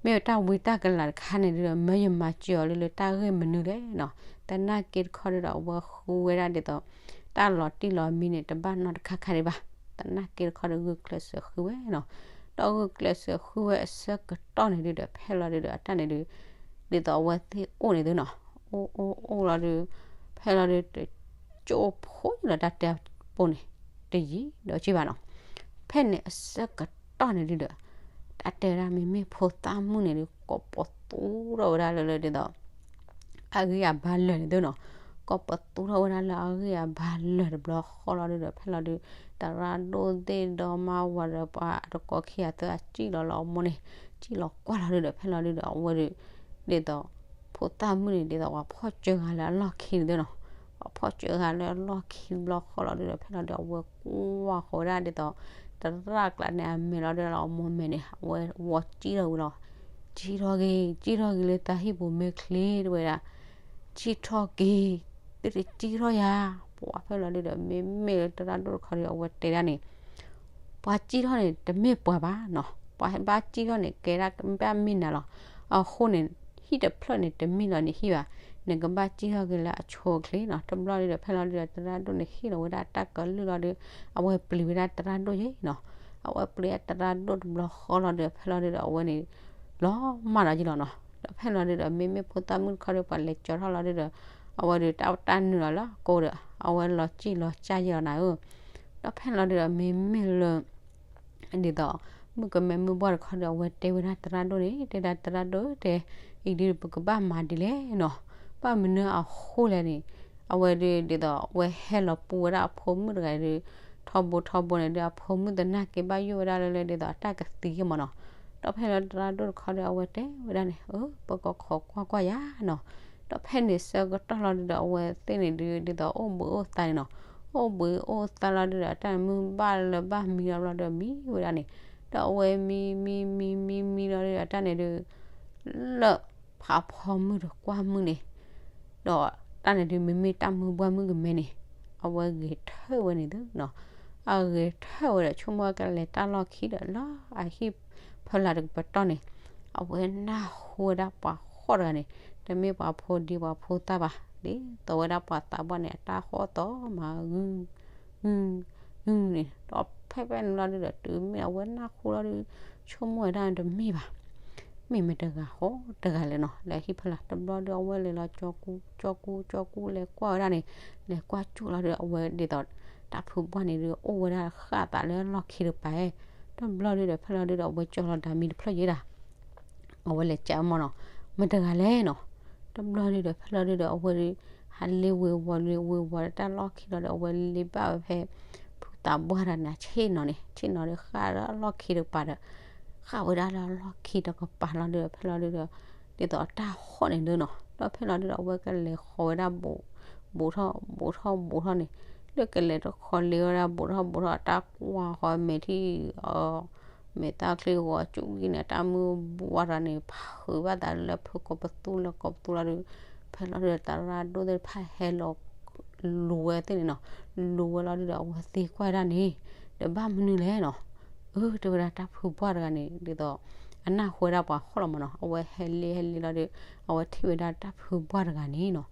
မ့ၢ်တၢ်ဝံတၢ်ကလၤတခါန့ၣ်ဒုးဒီး မၢယမၤစၢၤအီၤလၢလၢတၢ်ဂ့ၢ်မနုၤလဲၣ်နီၤ. သနာ်က့တခီဒုးဒီး အဝဲဃုဝဲဒၣ်ဒ်သိး တၢ်လီၤတံၢ်လီၤမံန့ၣ် တဘၣ်နီတခါခါဒံးဘၣ်. သနာ်က့တခီဒီး ဂုာ်ကျဲးစၢးဃုဝဲနီၤ. ဒီးဂုာ်ကျဲးစၢးဃုဝဲအဆၢကတီၢ်န့ၣ်ဒုးဒီး ဖဲလီၤဒုးဒီး အတၢ်န့ၣ်ဒုး ဒ်သိးအဝဲသ့ၣ်အိၣ်န့ၣ်သုနီၤ. အိၣ်အိၣ်အိၣ်လီၤဒုး ဖဲလီၤဒုး တကၠိဖိလၢတၢ်တဲပိာ်န့ၣ် တယံာ်ဒီးက့ဘၣ်နီၤ. ဖဲန့ၣ်အဆၢကတီၢ်န့ၣ်ဒုးဒီး တၢ်တဲဝဲဒၣ်မ့မ့ၢ်ဖိသၣ်မုၣ်န့ၣ်ဒုး ကိးပသူထီၣ်ဝဲဒၣ်လၢလၢဒ်သိး အဂံၢ်အဘါလၢာ်န့ၣ်သုနီၤ. ကိးပသူထီၣ်ဝဲဒၣ်လၢအဂံၢ်အဘါလၢာ်တဘျီဃီလီၤဒုးဒီး ဖဲလီၤဒုး သရၣ်ဒိၣ်သ့ၣ်ဒီမါဝၤဒီးပှၤတကိးခံဂၤသၢဂၤစံၣ်လီၤလၢအမိၢ်န့ၣ် စံၣ်လီၤကွၢ်လီၤဒုးဒီး ဖဲလီၤဒုးဒီး အဝဲဒုး ဒ်သိး ဖိသၣ်မုၣ်န့ၣ် ဒ်သိးပှၤဖီၣ်စၢဂၤလၢအလီၢ်ခံန့ၣ်သုနီၤ. ပှၤဖီၣ်စၢဂၤလၢအလီၢ်ခံတဘျီဃီလီၤဒုးဒီး ဖဲလီၤဒုး အဝဲကွၢ်ဃီၤဝဲဒၣ်ဒ်သိး သရၣ်ကျါန့ၣ်အမဲာ်လီၤဒုးလၢအမိၢ်မဲာ်န့ၣ် အဝဲဝီစံၣ်ထီၣ်ဝံၤလီၤ. စံၣ်ထီၣ်က့ၤ စံၣ်ထီၣ်က့ၤလၢသးဟံၣ်ပူၤမ့ၢ်ချ့တဲဝဲဒၣ် စံၣ်ထီၣ်က့ၤ သုတစံၣ်ထီၣ်ယၤ ပှၤဖဲလီၤဒုဒီး မ့မ့ၢ်လၢသရၣ်ဒိၣ်တခီဒီး အဝဲတဲဒၣ်န့ၣ် ပှၤစံၣ်ထီၣ်န့ၣ် တမ့ၢ်ပှၤဘၣ်နီၤ, ပှၤဘၣ်စံၣ်ထီၣ်န့ၣ် ကဲဒၣ်ဘၣ်မ့ၢ်နၤလီၤ. အဃိန့ၣ် ဟံၣ်တဖျၢၣ်န့ၣ် တမ့ၢ်လီၤန့ၣ်ဟံၣ်ဘၣ်, နကဘၣ်စံၣ်ထီၣ်က့ၤလၢအဆိအချ့နီၤ. တဘျီဒုဒီး ဖဲလီၤဒုဒီး သရၣ်ဒိၣ်န့ၣ် ဟ့ၣ်လီၤဝဲဒၣ်တၢ်ကလုၢ်လီၤဒီး အဝဲပျံၤဝဲဒၣ်သရၣ်ဒိၣ်ယဲနီၤ. အဝဲပျံၤသရၣ်ဒိၣ်တဘျီဃီလီၤဒီး ဖဲလီၤဒုဒီး အဝဲန့ၣ် လီၤမၢ်ဒီးယလီၤနီၤ. ဒီးဖဲလီၤဒုဒီး မ့မ့ၢ်ဖိသၣ်မုၣ်တခီဒီး ပှၤလဲၤကၠီထီၣ်လီၤဒုဒီး အဝဲဒုးတၢ်တၢ်နုာ်လီၤလၢအကိးဒီး အဝဲလီၤစံၣ်လီၤစၢ်ယဲလီၤနၤဧၢ. ဒီးဖဲလီၤဒုဒီး မ့မ့ၢ်လၢ ဒ်သိး မုၣ်ကမဲမုၣ်ဘှီၣ်တခီဒီး အဝဲတဲဝဲဒၣ်သရၣ်ဒိၣ်န့ၣ် တဲဒၣ်သရၣ်ဒိၣ်တဲ အံၤဒုးပကဘၣ်မၤဒ်လဲၣ်နီၤ. ဘၣ်မနုၤအဃိလဲၣ်န့ၣ် အဝဲဒုး ဒ်သိးအဝဲဟဲလီၤပူဝဲဒၣ်အဖိမုၣ်တဂၤဒုး ထီဘိထီဘိန့ၣ်ဒုး အဖိမုၣ်သနာ်က့ဘၣ်ယိၣ်ဝဲဒၣ်လၢလၢ ဒ်သိးအတၢ်ကသံက့မးနီၤ. ဒီးဖဲလီၤသရၣ်ဒိၣ်တခီဒီး အဝဲတဲဝဲဒၣ်န့ၣ် အၢ ပကခိးကွၢ်ကွၢ်ယၤနီၤ. ဒီးဖဲန့ၣ်ဆၢကတီၢ်လီၤဒုဒီး အဝဲသ့ၣ်န့ၣ်ဒုး ဒ်သိးအိၣ်ဘှံးအိၣ်သါန့ၣ်နီၤ. အိၣ်ဘှံးအိၣ်သါလီၤဒုဒီး အတၢ်န့ၣ်မုၢ်ဘၣ်လၢဘၣ်မံလီၤဘျီဒီးမံဝဲဒၣ်န့ၣ်. ဒီးအဝဲမံမံမံမံမံလီၤဒုဒီး အတၢ်န့ၣ်ဒုး လၢဖးဖီမုၢ်ဒီးကွၢ်မုၢ်န့ၣ် ဒီးတၢ်န့ၣ်ဒုး မ့မ့ၢ်တၢ်မုၢ်ဘှီၣ်မုၣ်ကမဲန့ၣ် အဝဲဂဲၤထၢၣ်ဝဲန့ၣ်သုနီၤ. အဂဲၤထၢၣ်ဝဲဒီး ဆိကမိၣ်ကလဲၤတၢ်လီၢ်ခံဒီး လၢအဟံၣ်ဖီလာ်တကပတီၢ်န့ၣ် အဝဲနၢ်ဟူဝဲဒၣ်ပှၤဃီၣ်တဂၤန့ၣ် တမ့ၢ်ပှၤဖိဒံပှၤဖိသၣ်ဘၣ် ဒ်သိးဝဲဒၣ်ပှၤသးပှၢ်န့ၣ် အတၢ်ဃီၣ်သီမး ဂုၢ် ဂုၢ် ဂုၢ်န့ၣ် ဒီးဖဲဖဲန့ၣ်လီၤဒုဒီး တုၤမ့ၢ်အဝဲနၢ်ဟူလီၤဒု ဆိကမိၣ်ဝဲဒၣ်တမ့ၢ်ဘၣ် မ့ၢ်မတဂၤဃီတဂၤလဲၣ်နီၤ လၢဟံၣ်ဖီလာ် တဘျီဒု အဝဲလဲၤလီၤကၠီကူ ကၠီကူ ကၠီကူ လဲၤကွၢ်ဝဲဒၣ်န့ၣ် လဲၤကွၢ်ကၠိလီၤဒု အဝဲဒ်သိး တၢ်ဖုဘှီၣ်န့ၣ်ဒု အိၣ်ဝဲဒၣ်ဃၣ်သးလၢလီၢ်ခံတကပၤ တဘျီဒုဒီး ဖဲလီၤဒုဒီး အဝဲကၠီလီၤဒၣ်မံတဖျၢၣ်ယဲဒၣ် အဝဲလဲၤကးမၢ်နီၤ မတဂၤလဲၣ်နီၤ တဘျီဒုဒီး ဖဲလီၤဒုဒီး အဝဲဒု ဟးလ့ဝ့ၤဝီၤလ့ဝ့ၤဝီၤလၢတၢ်လီၢ်ခံလီၤဒီး အဝဲလ့ဘၣ်ဝဲဖဲ ဖုသးပှၢ်တဂၤန့ၣ် ဆ့ၣ်နီၤန့ၣ် ဆ့ၣ်နီၤဒီးဃၣ်လၢအလီၢ်ခံတကပၤဒီး ဃၣ်ဝဲဒၣ်လၢအလီၢ်ခံတကပၤလီၤဒုဒီး ဖဲလီၤဒုဒီး ဒ်သိးအတၢ်ဃီၣ်န့ၣ်ဒုနီၤ ဒီးဖဲလီၤဒုဒီး အဝဲကလဲၤဃီၤဝဲဒၣ် ဘူးထီၣ်ဘူးထီၣ်ဘူးထီၣ်န့ၣ် လၢကလဲၤတခီလ့ဝဲဒၣ်ဘူးထီၣ်ဘူးထီၣ် အတၢ်ကွၢ်ဃီမဲာ်ထံ မဲာ်သၣ်ချံဂီၤကၠူၣ်ဂံၢ်န့ၣ် တၢ်မုၢ်ဘှီၣ်တဂၤန့ၣ် ဖုးဘၣ်သးလၢဖုကိးပသူလၢကိးပသူလီၤဒု ဖဲလီၤဒုဒီး သရၣ်ဒိၣ်သ့ၣ်တဖၣ်ဟဲလီၤ လူၤဝဲသ့ၣ်န့ၣ်နီၤ လူၤဝဲလီၤဒုဒီး အဝဲသံကွၢ်ဒၣ်န့ၣ် ဒီးဘၣ်မနုၤလဲၣ်နီၤ အၢ တဲဝဲဒၣ်တၢ်ဖုဘှီၣ်တဂၤန့ၣ် ဒ်သိး အနၢ်ဟူဝဲဒၣ်ပှၤဃီၣ်လီၤမးနီၤ အဝဲဟဲလ့ဟဲလ့လီၤဒု အဝဲထံၣ်ဝဲဒၣ်တၢ်ဖုဘှီၣ်တဂၤန့ၣ်နီၤ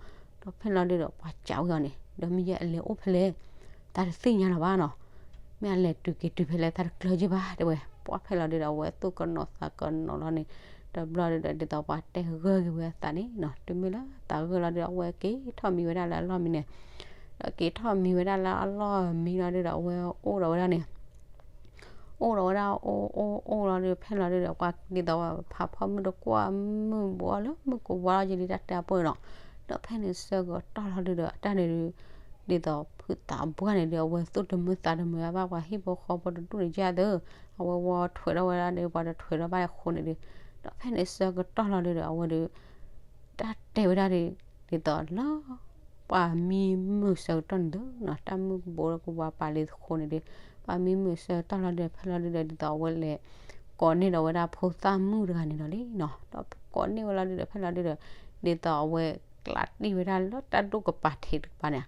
ဒီးဖဲလီၤဒုဒီး ပှၤစံးဝဲအီၤန့ၣ် ဒီးမ့ၢ်ယဲအလဲၤအိၣ်ဖဲလဲၣ် တၢ်တသ့ၣ်ညါလၢၤဘၣ်နီၤ မ့ၢ်အလဲၤတုၤက့ၤတုၤဖဲလဲၣ် တၢ်တကျၢၤက့ဘၣ် တဲဝဲ ပှၤဖဲလီၤဒုဒီး အဝဲသူၣ်ကနိးသးကနိးလီၤန့ၣ် တဘျီဒုဒီး ဒ်သိးပှၤတဲဂၢၢ်က့ၤဝဲအသးန့ၣ်နီၤ တုၤမ့ၢ်လၢသးဂၢၢ်လီၤဒုဒီး အဝဲက့ၤထီၣ်မံဝဲဒၣ်လၢအလီၢ်မံန့ၣ် ဒီးက့ၤထီၣ်မံဝဲဒၣ်လၢအလီၢ်မံလီၤဒုဒီး အဝဲအိၣ်ဒီးဝဲဒၣ်န့ၣ် အိၣ်ဒီးဝဲဒၣ်အိၣ်အိၣ်အိၣ်လီၤဒု ဖဲလီၤဒုဒီး ပှၤဒ်သိးဖးဖီမုၢ်တကွၢ် မုၢ်ဘူးအီၤလၢမုၢ်ကဝါလီၤယလံတၢ်တဲအပၢၢ်နီၤ ဒီးဖဲန့ၣ်ဆၢကတီၢ်လီၤဒုဒီး တၢ်န့ၣ်ဒု ဒ်သိးဖုသးပှၢ်န့ၣ်ဒု အဝဲသူၣ်တမုာ်သးတမုာ်ဘၣ် ပှၤဟံၣ်ဖိဃီဖိတဒူၣ်န့ၣ်ယါသၢ အဝဲဝီထွဲးထီၣ်ဝဲဒၣ်ဒီး ပှၤတထွဲးထီၣ်ဘၣ်အဃိန့ၣ်ဒု ဒီးဖဲန့ၣ်ဆၢကတီၢ်လီၤဒုဒီး အဝဲဒု တၢ်တဲဝဲဒၣ်ဒ် ဒ်သိးလၢ ပှၤမံမုာ်ဆၢကတီၢ်န့ၣ်ဒုနီၤ တၢ်မုၢ်ကဘိလၢကဝါပာ်လံသဃိန့ၣ်ဒု ပှၤမံမုာ်ဆၢကတီၢ်လီၤဒုဒီး ဖဲလီၤဒုဒီး ဒ်သိးအဝဲလဲၤ ကိးန့ၢ်ဒီးဝဲဒၣ်ဖိသၣ်မုၣ်တဂၤန့ၣ်လီၤလံနီၤ ဒီးကိးန့ၢ်ဝဲလီၤဒုဒီး ဖဲလီၤဒုဒီး ဒ်သိးအဝဲကျးတံၢ်ဝဲဒၣ်လၢတၢ်ဒိၣ်ကပၤထံးတကပၤန့ၣ်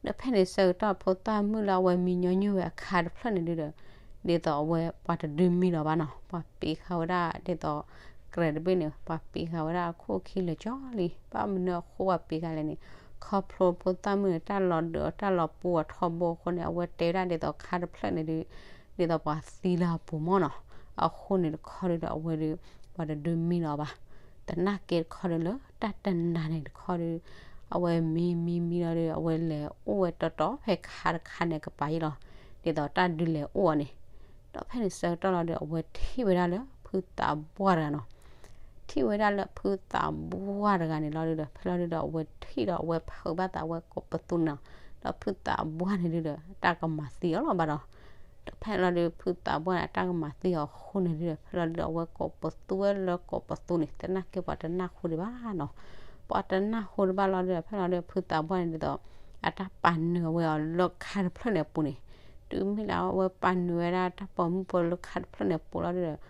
ဒီးဖဲန့ၣ်ဆၢကတီၢ်ဖိသၣ်မုၣ်လၢအဝဲမံညီနုၢ်ဝဲအခါတဖျၢၣ်န့ၣ်ဒုဒီး ဒ်သိးအဝဲပှၤတဒုမံလီၤဘၣ်နီၤ ပှၤပံးဃာ်ဝဲဒၣ်ဒ်သိး ကြဲးတဘ့ၣ်န့ၣ် ပှၤပံးဃာ်ဝဲဒၣ်အခိၣ်အခံလၢာ်ကၠီလံ ဘၣ်မနုၤအဃိပှၤပံးဃာ်လဲၣ်န့ၣ် ခီဖျိဖိသၣ်မုၣ်န့ၣ် တၢ်လီၤဒုးအီၤတၢ်လီၤပူၤအီၤထီဘိအဃိန့ၣ် အဝဲတဲဝဲဒၣ်ဒ်သိးခါတဖျၢၣ်န့ၣ်ဒု ဒ်သိးပှၤသံလၢအပူၤမၢ်နီၤ အဃိန့ၣ်တခီဒုဒီးအဝဲဒု ပှၤတဒုမံလီၤဘၣ် သနာ်က့တခီဒုလၢတၢ်တနၤန့ၣ်တခီဒု အဝဲမံမံမံလီၤဒု အဝဲလဲၤအိၣ်ဝဲတီတီဖဲခါတခါန့ၣ်ကပၤယံလီၤ ဒ်သိးတၢ်ဒုးလဲၤအိၣ်အီၤန့ၣ် ဒီးဖဲန့ၣ်ဆၢကတီၢ်လီၤဒု အဝဲထံၣ်ဝဲဒၣ်လၢဖုသးပှၢ်တဂၤနီၤ ထံၣ်ဝဲဒၣ်လၢဖုသးပှၢ်တဂၤန့ၣ်လီၤဒုဒီး ဖဲလီၤဒုဒီးအဝဲထံၣ်ဒီးအဝဲဖုးဘၣ်သးဝဲကိးပသူန့ၣ်နီၤ ဒီးဖုသးပှၢ်န့ၣ်ဒုဒီး တၢ်ကမၤသံအီၤလီၤဘၣ်ဒီး ဒီးဖဲလီၤဒု ဖုသးပှၢ်န့ၣ် အတၢ်ကမၤသံအီၤအဃိန့ၣ်ဒုဒီး ဖဲလီၤဒုဒီး အဝဲကိးပသူဝဲလၢကိးပသူန့ၣ် သနာ်က့ပှၤတနၢ်ဟူဒံးဘၣ်နီၤ ပှၤတနၢ်ဟူဒံးဘၣ်လီၤဒုဒီး ဖဲလီၤဒု ဖုသးပှၢ်န့ၣ်ဒ်သိး အတၢ်ပာ်နုာ်အဝဲအီၤလၢခါတဖျၢၣ်န့ၣ်အပူၤန့ၣ် တုၤမ့ၢ်လၢအဝဲပာ်နုာ်ဝဲဒၣ်တၢ်ပိာ်မုၣ်ဖိလၢခါတဖျၢၣ်န့ၣ်အပူၤလီၤဒုဒီး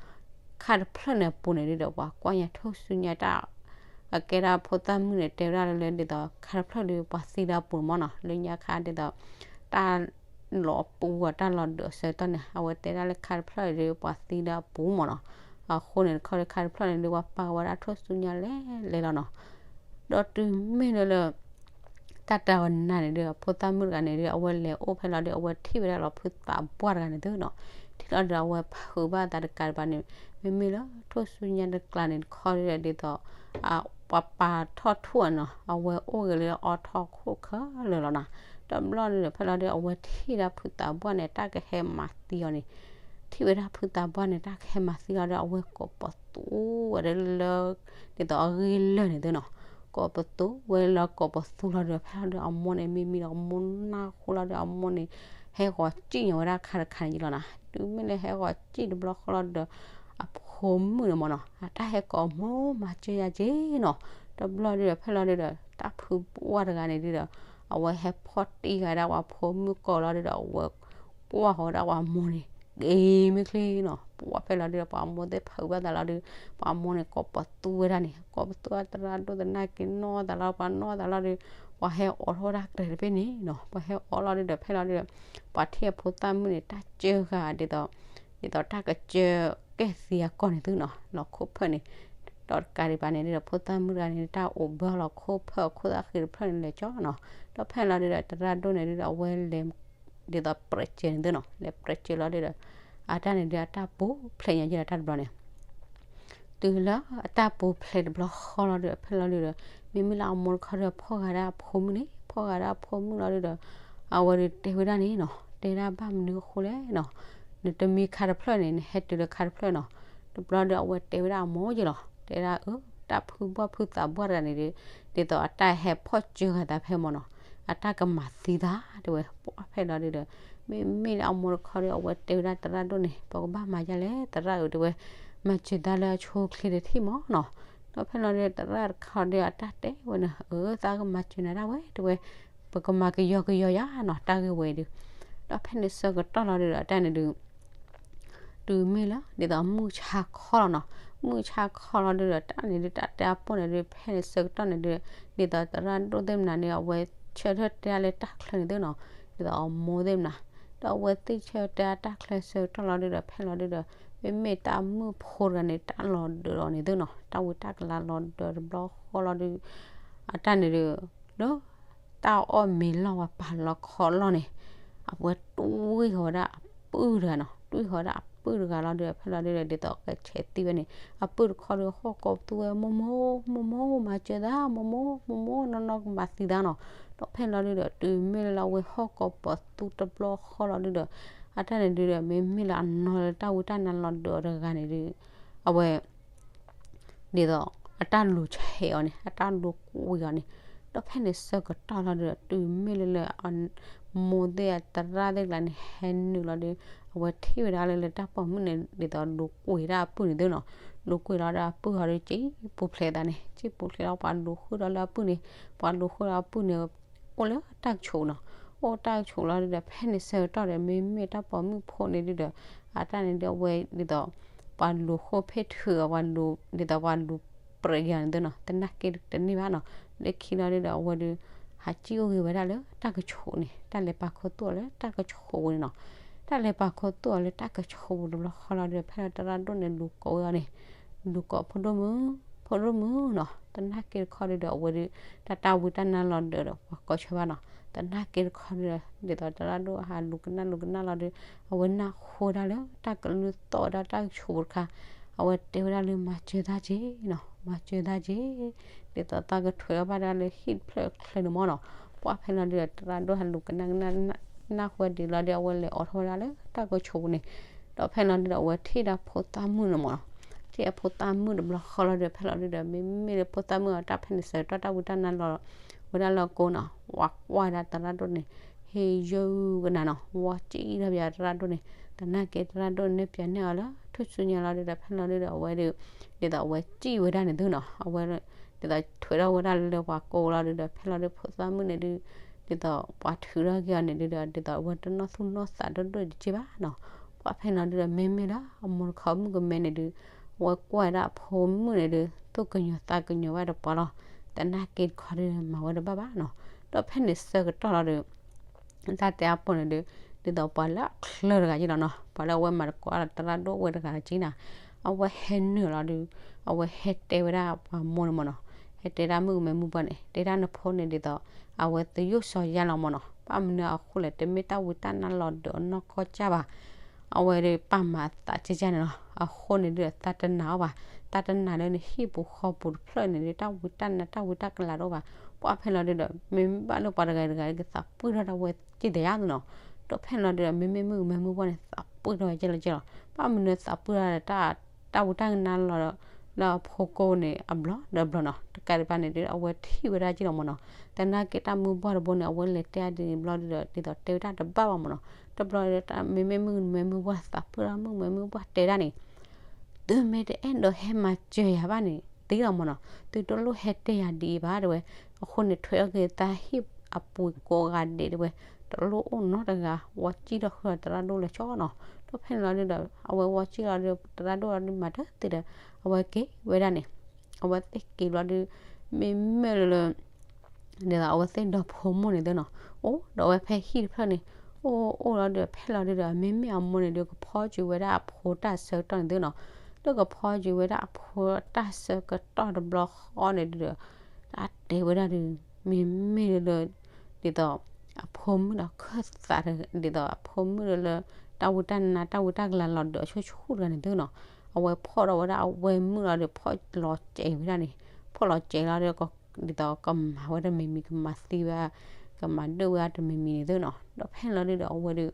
ခါတဖျၢၣ်န့ၣ်အပူၤန့ၣ်ဒုဒီး ပှၤကွၢ်ညါထိၣ်ဆူညါတၢ် အကဲဒၣ်ဖိသၣ်မုၣ်န့ၣ် တဲဝဲဒၣ်လၢဒ်သိး ခါတဖျၢၣ်ဒီး ပှၤသံလၢအပူၤမၢ်နီၤ, လၢညါခါဒ်သိး တၢ်လီၤပူၤအတၢ်လီၤဒၢးအဆၢကတီၢ်န့ၣ် အဝဲတဲဒၣ်လၢခါတဖျၢၣ်ဒီး ပှၤသံလၢအပူၤမၢ်နီၤ, အဃိန့ၣ် တခီဒီးခါတဖျၢၣ်န့ၣ်ဒီး ပှၤပာ်ဝဲဒၣ်ထိၣ်ဆူညါလဲၣ်လဲၣ်လီၤနီၤ, ဒီးတုၤမ့ၢ်လၢလၢ တၢ်တၢ်ဝဲနၤန့ၣ်ဒီး အဖိသၣ်မုၣ်တဂၤန့ၣ်ဒီး အဝဲလဲၤအိၣ်ဖဲလီၤဒီး အဝဲထံၣ်ဝဲဒၣ်လီၤဖုသးပှၢ်တဂၤန့ၣ်သုနီၤ, ထံၣ်လီၤဒီးအဝဲဖုးဘၣ်အသးတကးတဘၣ်န့ၣ် မ့မ့ၢ်လၢထိၣ်ဆူညါတကျါန့ၣ် တခီဒီးဒ်သိး ပှၤပာ်ထီၣ်ထူၣ်အနီၤ, အဝဲအိၣ်ဂ့ၤလၢအီထီၣ်ခိၣ်ခဲလၢာ်လီၤနီၤ, တဘျီဒီးဖဲလီၤဒီး အဝဲထံၣ်ဒၣ်ဖုသးပှၢ်န့ၣ် တၢ်ကဟဲမၤသံအီၤန့ၣ် ထံၣ်ဝဲဒၣ်ဖုသးပှၢ်န့ၣ် တၢ်ကဟဲမၤသံအီၤဒီး အဝဲကိးပသူဝဲဒၣ်လၢ ဒ်သိးအဂ့ၢ်လၢာ်န့ၣ်သုနီၤ, ကိးပသူဝဲလၢကိးပသူလီၤဒီး ဖဲလီၤဒီးအမိၢ်န့ၣ် မ့မ့ၢ်ဒီးအမိၢ်နၢ်ဟူလီၤဒီးအမိၢ်န့ၣ် ဟဲဂီၤစံၣ်ညီဝဲဒၣ်ခါတခါန့ၣ်လီၤနီၤ, တုၤမ့ၢ်လၢဟဲဂီၤစံၣ်တဘျီဃီလီၤဒီး အဖိမုၣ်န့ၣ်မၢ်နီၤ အတၢ်ဟဲကိးမိၢ်မၤစၢၤယၤက့နီၤ, တဘျီဒီးဖဲလီၤဒီး တၢ်ဖုပှၢ်တဂၤန့ၣ်ဒီး အဝဲဟဲဖီၣ်တံၢ်ဂၤဒၣ်ပှၤဖိမုၣ်ကိးလီၤဒီး အဝဲကွၢ်ဃီၤဝဲဒၣ်ပှၤမိၢ်န့ၣ် က့ၤမ့ၢ်ချ့နီၤ, ပှၤဖဲလီၤဒီး ပှၤမိၢ်သ့ၣ်ဖုးဘၣ်သးလီၤဒီး ပှၤမိၢ်န့ၣ် ကိးပသူဝဲဒၣ်န့ၣ် ကိးပသူဝဲသရၣ်ဒိၣ်သနာ်က့နီၢ်သးလီၤ, ပှၤနီၢ်သးလီၤဒီး ပှၤဟဲအိးထီၣ်ဝဲဒၣ်ကြဲးတဘ့ၣ်န့ၣ်နီၤ, ပှၤဟဲအိးလီၤဒီး ဖဲလီၤဒီး ပှၤထံၣ်အဖိသၣ်မုၣ်န့ၣ် တၢ်စၢဃာ်ဒ်သိး ဒ်သိးတၢ်ကစၢကဲၣ်သံအကီၢ်န့ၣ်သုနီၤ, လီၤခိၣ်ဖၢၣ်န့ၣ် ဒီးတကးဒံးဘၣ်န့ၣ်ဒီး ဖိသၣ်မုၣ်တဂၤန့ၣ် တၢ်အိၣ်ဘၢလီၤခိၣ်ဖၢၣ်အခိၣ်သၣ်ဃံတဖျၢၣ်န့ၣ်လဲၤကၠီနီၤ, ဒီးဖဲလီၤဒီး သရၣ်ဒိၣ်န့ၣ်ဒီး အဝဲလဲၤ ဒ်သိးပြဲးစဲးန့ၣ်သုနီၤ, လဲၤပြဲးစဲးလီၤဒီး အတၢ်န့ၣ်ဒီး အတၢ်ပူၤဖျဲးညါက့ၤဒီးတၢ်တဘျီန့ၣ် တုၤလၢအတၢ်ပူၤဖျဲးတဘျီဃီလီၤဒီး ဖဲလီၤဒီး မ့မ့ၢ်လၢအမိၢ်တခီဒီး ဖီၣ်ဂာ်ဒၣ်အဖိမုၣ်န့ၣ် ဖီၣ်ဂာ်ဒၣ်အဖိမုၣ်လီၤဒီး အဝဲဒီးတဲဝဲဒၣ်န့ၣ်နီၤ, တဲဒၣ်ဘၣ်မနုၤအဃိလဲၣ်နီၤ, နတမံခါတဖျၢၣ်န့ၣ် နဟဲတုၤလၢခါတဖျၢၣ်နီၤ, တဘျီဒီးအဝဲတဲဝဲဒၣ်အမိၢ်ယဲလီၤ, တဲဒၣ်အၢ တၢ်ဖုဘီၣ်ဖုသးပှၢ်တဂၤန့ၣ်ဒီး ဒ်သိးအတၢ်ဟဲဖီၣ်စၢဃာ်သးဖဲမၢ်နီၤ, အတၢ်ကမၤသံသးတဲဝဲ ပှၤဖဲလီၤဒီး မ့မ့ၢ်လၢအမိၢ်တခီဒီး အဝဲတဲဝဲဒၣ်သရၣ်ဒိၣ်န့ၣ် ပကဘၣ်မၤယါလဲၣ် သရၣ်ဧၢတဲဝဲ, မၤစၢၤသးလၢအဆိအချ့တထံၣ်မၢ်နီၤ, ဒီးဖဲလီၤဒီး သရၣ်တခီဒီး အတၢ်တဲဝဲန့ၣ် အၢ သးကမၤစၢၤနၤဒၣ်ဝဲတဲဝဲ, ပကမၤကယီကယီယါနီၤ တၢ်ဂ့ၢ်ဝဲဒီး, ဒီးဖဲန့ၣ်ဆၢကတီၢ်လီၤဒီး အတၢ်န့ၣ်ဒီး တုၤမ့ၢ်လၢ ဒ်သိးမုၢ်ဆါခီလီၤနီၤ, မုၢ်ဆါခီလီၤဒီး တၢ်န့ၣ်ဒီး တၢ်တဲအပိၢ်န့ၣ်ဒီး ဖဲန့ၣ်ဆၢကတီၢ်န့ၣ်ဒီး ဒ်သိးသရၣ်ဒိၣ်သ့ၣ်မနၤန့ၣ် အဝဲဆၢထၢၣ်တဲဒၣ်လၢတၢ်ချၢန့ၣ်သ့ၣ်နီၤ, ဒ်သိးအမိၢ်သ့ၣ်မနၤ, ဒီးအဝဲသ့ၣ်ဆၢတဲတၢ်ချၢဆၢကတီၢ်လီၤဒီး ဖဲလီၤဒီး မ့မ့ၢ်တၢ်မုၣ်ဖိတဂၤန့ၣ် တၢ်လီၤဒၢးလီၤန့ၣ်သ့ၣ်နီၤ, တၢ်ဝံတၢ်ကလၤလီၤဒၢးတဘျီဃီလီၤဒီး အတၢ်န့ၣ်ဒီး လၢ တၢ်အီၣ်မ့ၤလီၢ်ဝဲပာ်လီၤခီလီၢ်န့ၣ် အဝဲတွံၢ်ဃီၤဝဲဒၣ်အပုၢ်တဂၤနီၤ, တွံၢ်ဃီၤဝဲဒၣ်အပုၢ်တဂၤလီၤဒီး ဖဲလီၤဒီး ဒ်သိးကဆဲးသံဝဲန့ၣ် အပုၢ်တခီဒီး ဟီၣ်ကိးပသူဝဲ မိၢ်မိၢ် မိၢ်မိၢ် မၤစၢၤသး မိၢ်မိၢ် မိၢ်မိၢ် နီၢ်နီၢ်ကမၤသံသးနီၤ, ဒီးဖဲလီၤဒီး တုၤမ့ၢ်လၢလၢအဝဲဟီၣ်ကိးပသူတဘျီဃီလီၤဒီး အတၢ်န့ၣ်ဒီး မ့မ့ၢ်လၢအနီၢ်လၢတၢ်ဝံတၢ်နါလီၤဒၢးတဂၤန့ၣ်ဒီး အဝဲ ဒ်သိး အတၢ်လူၤဆဲးအီၤန့ၣ် အတၢ်လူၤကွံာ်အီၤန့ၣ်, ဒီးဖဲန့ၣ်ဆၢကတီၢ်လီၤဒီး တုၤမ့ၢ်လၢလၢ မိၢ်သ့ၣ်အသရၣ်သ့ၣ်ကျါန့ၣ် ဟဲနုာ်လီၤဒီး အဝဲထံၣ်ဝဲဒၣ်လၢလၢတၢ်ပိာ်မုၣ်န့ၣ် ဒ်သိးလူၤကွံာ်ဒၣ်အပုၢ်န့ၣ်သ့ၣ်နီၤ, လူၤကွံာ်လီၤဒီးအပုၢ်ဟီဒီး စံၣ်ပူၤဖျဲးသးန့ၣ် စံၣ်ပူၤဖျဲးလီၤ ပှၤလူၤဃုာ်ဒီးလၢအပုၢ်န့ၣ်, ပှၤလူၤဃုာ်ဒီးအပုၢ်န့ၣ် အိၣ်လၢတၢ်ကဆိးနီၤ, အိၣ်တၢ်ကဆိးလီၤဒီး ဖဲန့ၣ်ဆၢကတီၢ်ဒီး မ့မ့ၢ်တၢ်ပိာ်မုၣ်ဖိန့ၣ်ဒီး အတၢ်န့ၣ်ဒီးအဝဲဒ်သိး ပှၤလူၤဃိဖ့ၣ်ထုးအီၤ ပှၤလူၤ ဒ်သိးပှၤလူၤပြဲးက့ၤအီၤန့ၣ်သ့ၣ်နီၤ, သနာ်က့တန့ၢ်ဘၣ်နီၤ, လၢခံလီၤဒီး အဝဲဒီး ဟးစံၣ်အိၣ်ဂ့ၤဝဲဒၣ်လၢတၢ်ကဆိးန့ၣ် တၢ်လဲၤပာ်ခူသူၣ်အီၤလၢတၢ်ကဆိးပူၤန့ၣ်နီၤ, တၢ်လဲၤပာ်ခူသူၣ်အီၤလၢတၢ်ကဆိးပူၤတဘျီဃီလီၤဒီး ဖဲလီၤသရၣ်ဒိၣ်န့ၣ် လူၤကိးဝဲအီၤန့ၣ် လူၤကိးဖိဒိၣ်မုၣ် ဖိဒိၣ်မုၣ်နီၤ, သနာ်က့တခီဒီး အဝဲဒီး တၢ်တၢ်ဝံတၢ်နါလီၤဒၢးဒီး ပှၤကိးဆၢဘၣ်နီၤ, သနာ်က့တခီဒီး ဒ်သိးသရၣ်ဒိၣ်ဟးလူၤကနၣ်လူၤကနၣ်လီၤဒီး အဝဲနၢ်ဟူဝဲဒၣ်လၢတၢ်ကလုၢ်သီၣ်ဝဲဒၣ်တၢ်ကဆိးပူၤတခါ, အဝဲတဲဝဲဒၣ်လၢမၤစၢၤသးက့ၤနီၤ, မၤစၢၤသးက့ၤ, ဒ်သိးသးကထွဲးထီၣ်ဘၣ်ဒၣ်လၢဟံၣ်တဖျၢၣ်ချၢန့ၣ်မၢ်နီၤ, ပှၤဖဲလီၤဒီး သရၣ်ဒိၣ်ဟးလူၤကနၣ်ကနၣ် နၢ်ဟူဝဲဒ်လီၤဒီး အဝဲလဲၤအိးထီၣ်ဝဲဒၣ်လၢတၢ်ကဆိးပူၤန့ၣ်, ဒီးဖဲလီၤဒီး အဝဲထံၣ်ဒၣ်ဖိသၣ်မုၣ်န့ၣ်မၢ်နီၤ, ထံၣ်အဖိသၣ်မုၣ်တဘျီဃီလီၤဒီး ဖဲလီၤဒီး မ့မ့ၢ်လၢဖိသၣ်မုၣ်အတၢ်ဖဲန့ၣ်ဆၢကတီၢ်တၢ်ဝံတၢ်နါလီၤ ဝဲဒၣ်လၢအကိာ်နီၤ, ဝၤကွၢ်ဒၣ်သရၣ်ဒိၣ်န့ၣ် ဟ့ၣ်ယုၢ်ကနၤနီၤ, ဝၤစံၣ်ထီၣ်ပၠးသရၣ်ဒိၣ်န့ၣ်, သနာ်က့သရၣ်ဒိၣ်န့ၣ်ပၠးန့ၢ်အီၤလၢထူၣ်စုညါလီၤဒီး ဖဲလီၤဒီး အဝဲဒီး ဒ်သိးအဝဲစံၣ်ဝဲဒၣ်န့ၣ်သုနီၤ, အဝဲ ဒ်သိးထွဲးထီၣ်ဝဲဒၣ်လၢပှၤကိးလီၤဒီး ဖဲလီၤဒီးဖိသၣ်မုၣ်န့ၣ်ဒီး ဒ်သိးပှၤထုးထီၣ်က့ၤအီၤန့ၣ်ဒီး ဒ်သိးအဝဲတနီၣ်သူၣ်နီၣ်သးဒိၣ်ဒိၣ်တက့ၢ်ဘၣ်နီၤ, ပှၤဖဲလီၤဒီး မ့မ့ၢ်လၢအမိၢ်တခီမုၣ်ကမဲန့ၣ်ဒီး အဝဲကွၢ်ဝဲဒၣ်အဖိမုၣ်န့ၣ်ဒုး သူၣ်ကညီၤသးကညီၤဝဲဒီးပှၤလီၤ. သနာ်က့တခီဒုးမၤဝဲတဘၣ်ဘၣ်နီၤ. ဒီးဖဲန့ၣ်ဆၢကတီၢ်လီၤဒီး တၢ်တဲအပူၤန့ၣ်ဒုး ဒ်သိးပှၤလၢအချၢတဂၤက့လီၤနီၤ, ပှၤလၢအဝဲမၤသကိးသရၣ်ဒိၣ်ဝဲတဂၤက့နီၤ, အဝဲဟဲနုာ်လီၤဒီး အဝဲဟဲတဲဝဲဒၣ်ပှၤမိၢ်န့ၣ်မ့ၢ်နီၤ, ဟဲတဲဒၣ်မုၣ်ကမဲမုၣ်ပှၢ်န့ၣ် တဲဒၣ်နဖိန့ၣ်ဒ်သိး အဝဲသယိၣ်စီၤယါလီၤမ့ၢ်နီၤ, ဘၣ်မနုၤအဃိလဲၣ် တမ့ၢ်တၢ်ဝံတၢ်နါလီၤဒုးအနီၢ်ကီၢ်ကၢ်ဘၣ် အဝဲဒုးပာ်မၤအသးကဲကၢ်န့ၣ်လီၤ. အဃိန့ၣ်ဒုးသးတနာ်အီၤဘၣ်, သးတနာ်လၢနဟံၣ်ပူၤဃီပူၤတဖျၢၣ်န့ၣ်ဒုး တၢ်ဝံတၢ်နါတၢ်ဝံတၢ်ကလၤတအိၣ်ဘၣ်. ပှၢ်ဖဲလီၤဒုးဒီး မ့မ့ၢ်ဘၣ်လၢပှၤတဂၤတဂၤကသးပှံၢ်ထီၣ်ဒၣ်ဝဲက့ၢ်သယါသနီၤ, ဒီးဖဲလီၤဒုးဒီး မ့မ့ၢ်မုၣ်ကမဲမုၣ်ပှၢ်န့ၣ် သးပှံၢ်ထီၣ်ဝဲကဲလီၤကဲလီၤ. ဘၣ်မနုၤသးပှံၢ်ထီၣ်ဒီး တၢ်ဝံတၢ်နါလီၤလၢအဖိကိးန့ၣ် အဘျီဒီးဘျီနီၤ, တကးဒံးဘၣ်န့ၣ်ဒုး အဝဲထံၣ်ဝဲဒၣ်က့လီၤမ့ၢ်နီၤ. သနာ်က့တၢ်မုၢ်ပှၢ်တဘိန့ၣ် အဝဲလဲၤတဲအဒ်န့ၣ်ဘျီဒုးဒီး ဒ်သိးတဲဝဲဒၣ်တဘၣ်ဘၣ်မ့ၢ်နီၤ. တဘျီဒီး မ့မ့ၢ်မုၣ်ကမဲမုၣ်ပှၢ်သးပှံၢ်ထီၣ် မုၣ်ကမဲမုၣ်ပှၢ်တဲဒၣ်န့ၣ် သုမ့ၢ်တအဲၣ်ဒိးဟဲမၤစၢၤယၤဘၣ်န့ၣ် သ့လီၤမ့ၢ်နီၤ, သုတလိၣ်ဟဲတဲယၤဒ်အံၤဘၣ်တဲဝဲ. အဃိန့ၣ် ထွဲအီၣ်က့ၤသးဟံၣ်အပူၤကိးဂၤဒဲးတဲဝဲ, တလိၣ်အိၣ်နီတဂၤ ဝီစံၣ်ထီၣ်ဃုာ်ဒီးသရၣ်ဒိၣ်လၢကၠီနီၤ. ဒီးဖဲန့ၣ်လီၤဒုးဒီး အဝဲဝီစံၣ်လီၤဒီး သရၣ်ဒိၣ်လီၤဒုးမၤတသ့ဒီး အဝဲက့ၤဝဲဒၣ်န့ၣ်, အဝဲသ့ၣ်က့ၤဘျီဒုး မ့မ့ၢ်လၢလၢ ဒ်သိးအဝဲသ့ၣ်ဒီဖိမိၢ်န့ၣ်သ့နီၤ, အိၣ်ဒီးအဝဲဖဲဟံၣ်တဖျၢၣ်န့ၣ်, အိၣ်အိၣ်လီၤဒီး ဖဲလီၤဒုးဒီး မ့မ့ၢ်အမိၢ်န့ၣ်ဒုး ကဖီက့ၤဝဲဒၣ်အဖိတၢ်ဆၢကတီၢ်န့ၣ်သ့နီၤ, လၢကဖီက့ၤဝဲဒၣ်အဖိတၢ်ဆၢကတီၢ်တဘျီဃီန့ၣ်ဒုးဒီး တၢ်တဲဝဲဒၣ်ဒုး မ့မ့ၢ်လၢ ဒ်သိး အဖိမုၣ်ဒီးခၢၣ်သး ဒ်သိးအဖိမုၣ်လၢ တၢ်ဝံတၢ်နါတၢ်ဝံတၢ်ကလၤလီၤဒီးအဆိဆိတဂၤန့ၣ်သ့နီၤ, အဝဲဖီၣ်ထီၣ်ဝဲဒၣ်အဝဲမုၣ်လီၤဒီး ဖီၣ်လီၤစဲၤဝဲဒၣ်န့ၣ်, ဖီၣ်လီၤစဲၤလီၤဒီး ဒ်သိးကမၤဝဲတမံၤမံၤ ကမၤသံဝဲ ကမၤဒၢၣ်ဝဲတမံၤမံၤန့ၣ်သ့နီၤ. ဒီးဖဲန့ၣ်လီၤဒုးဒီး အဝဲဒုး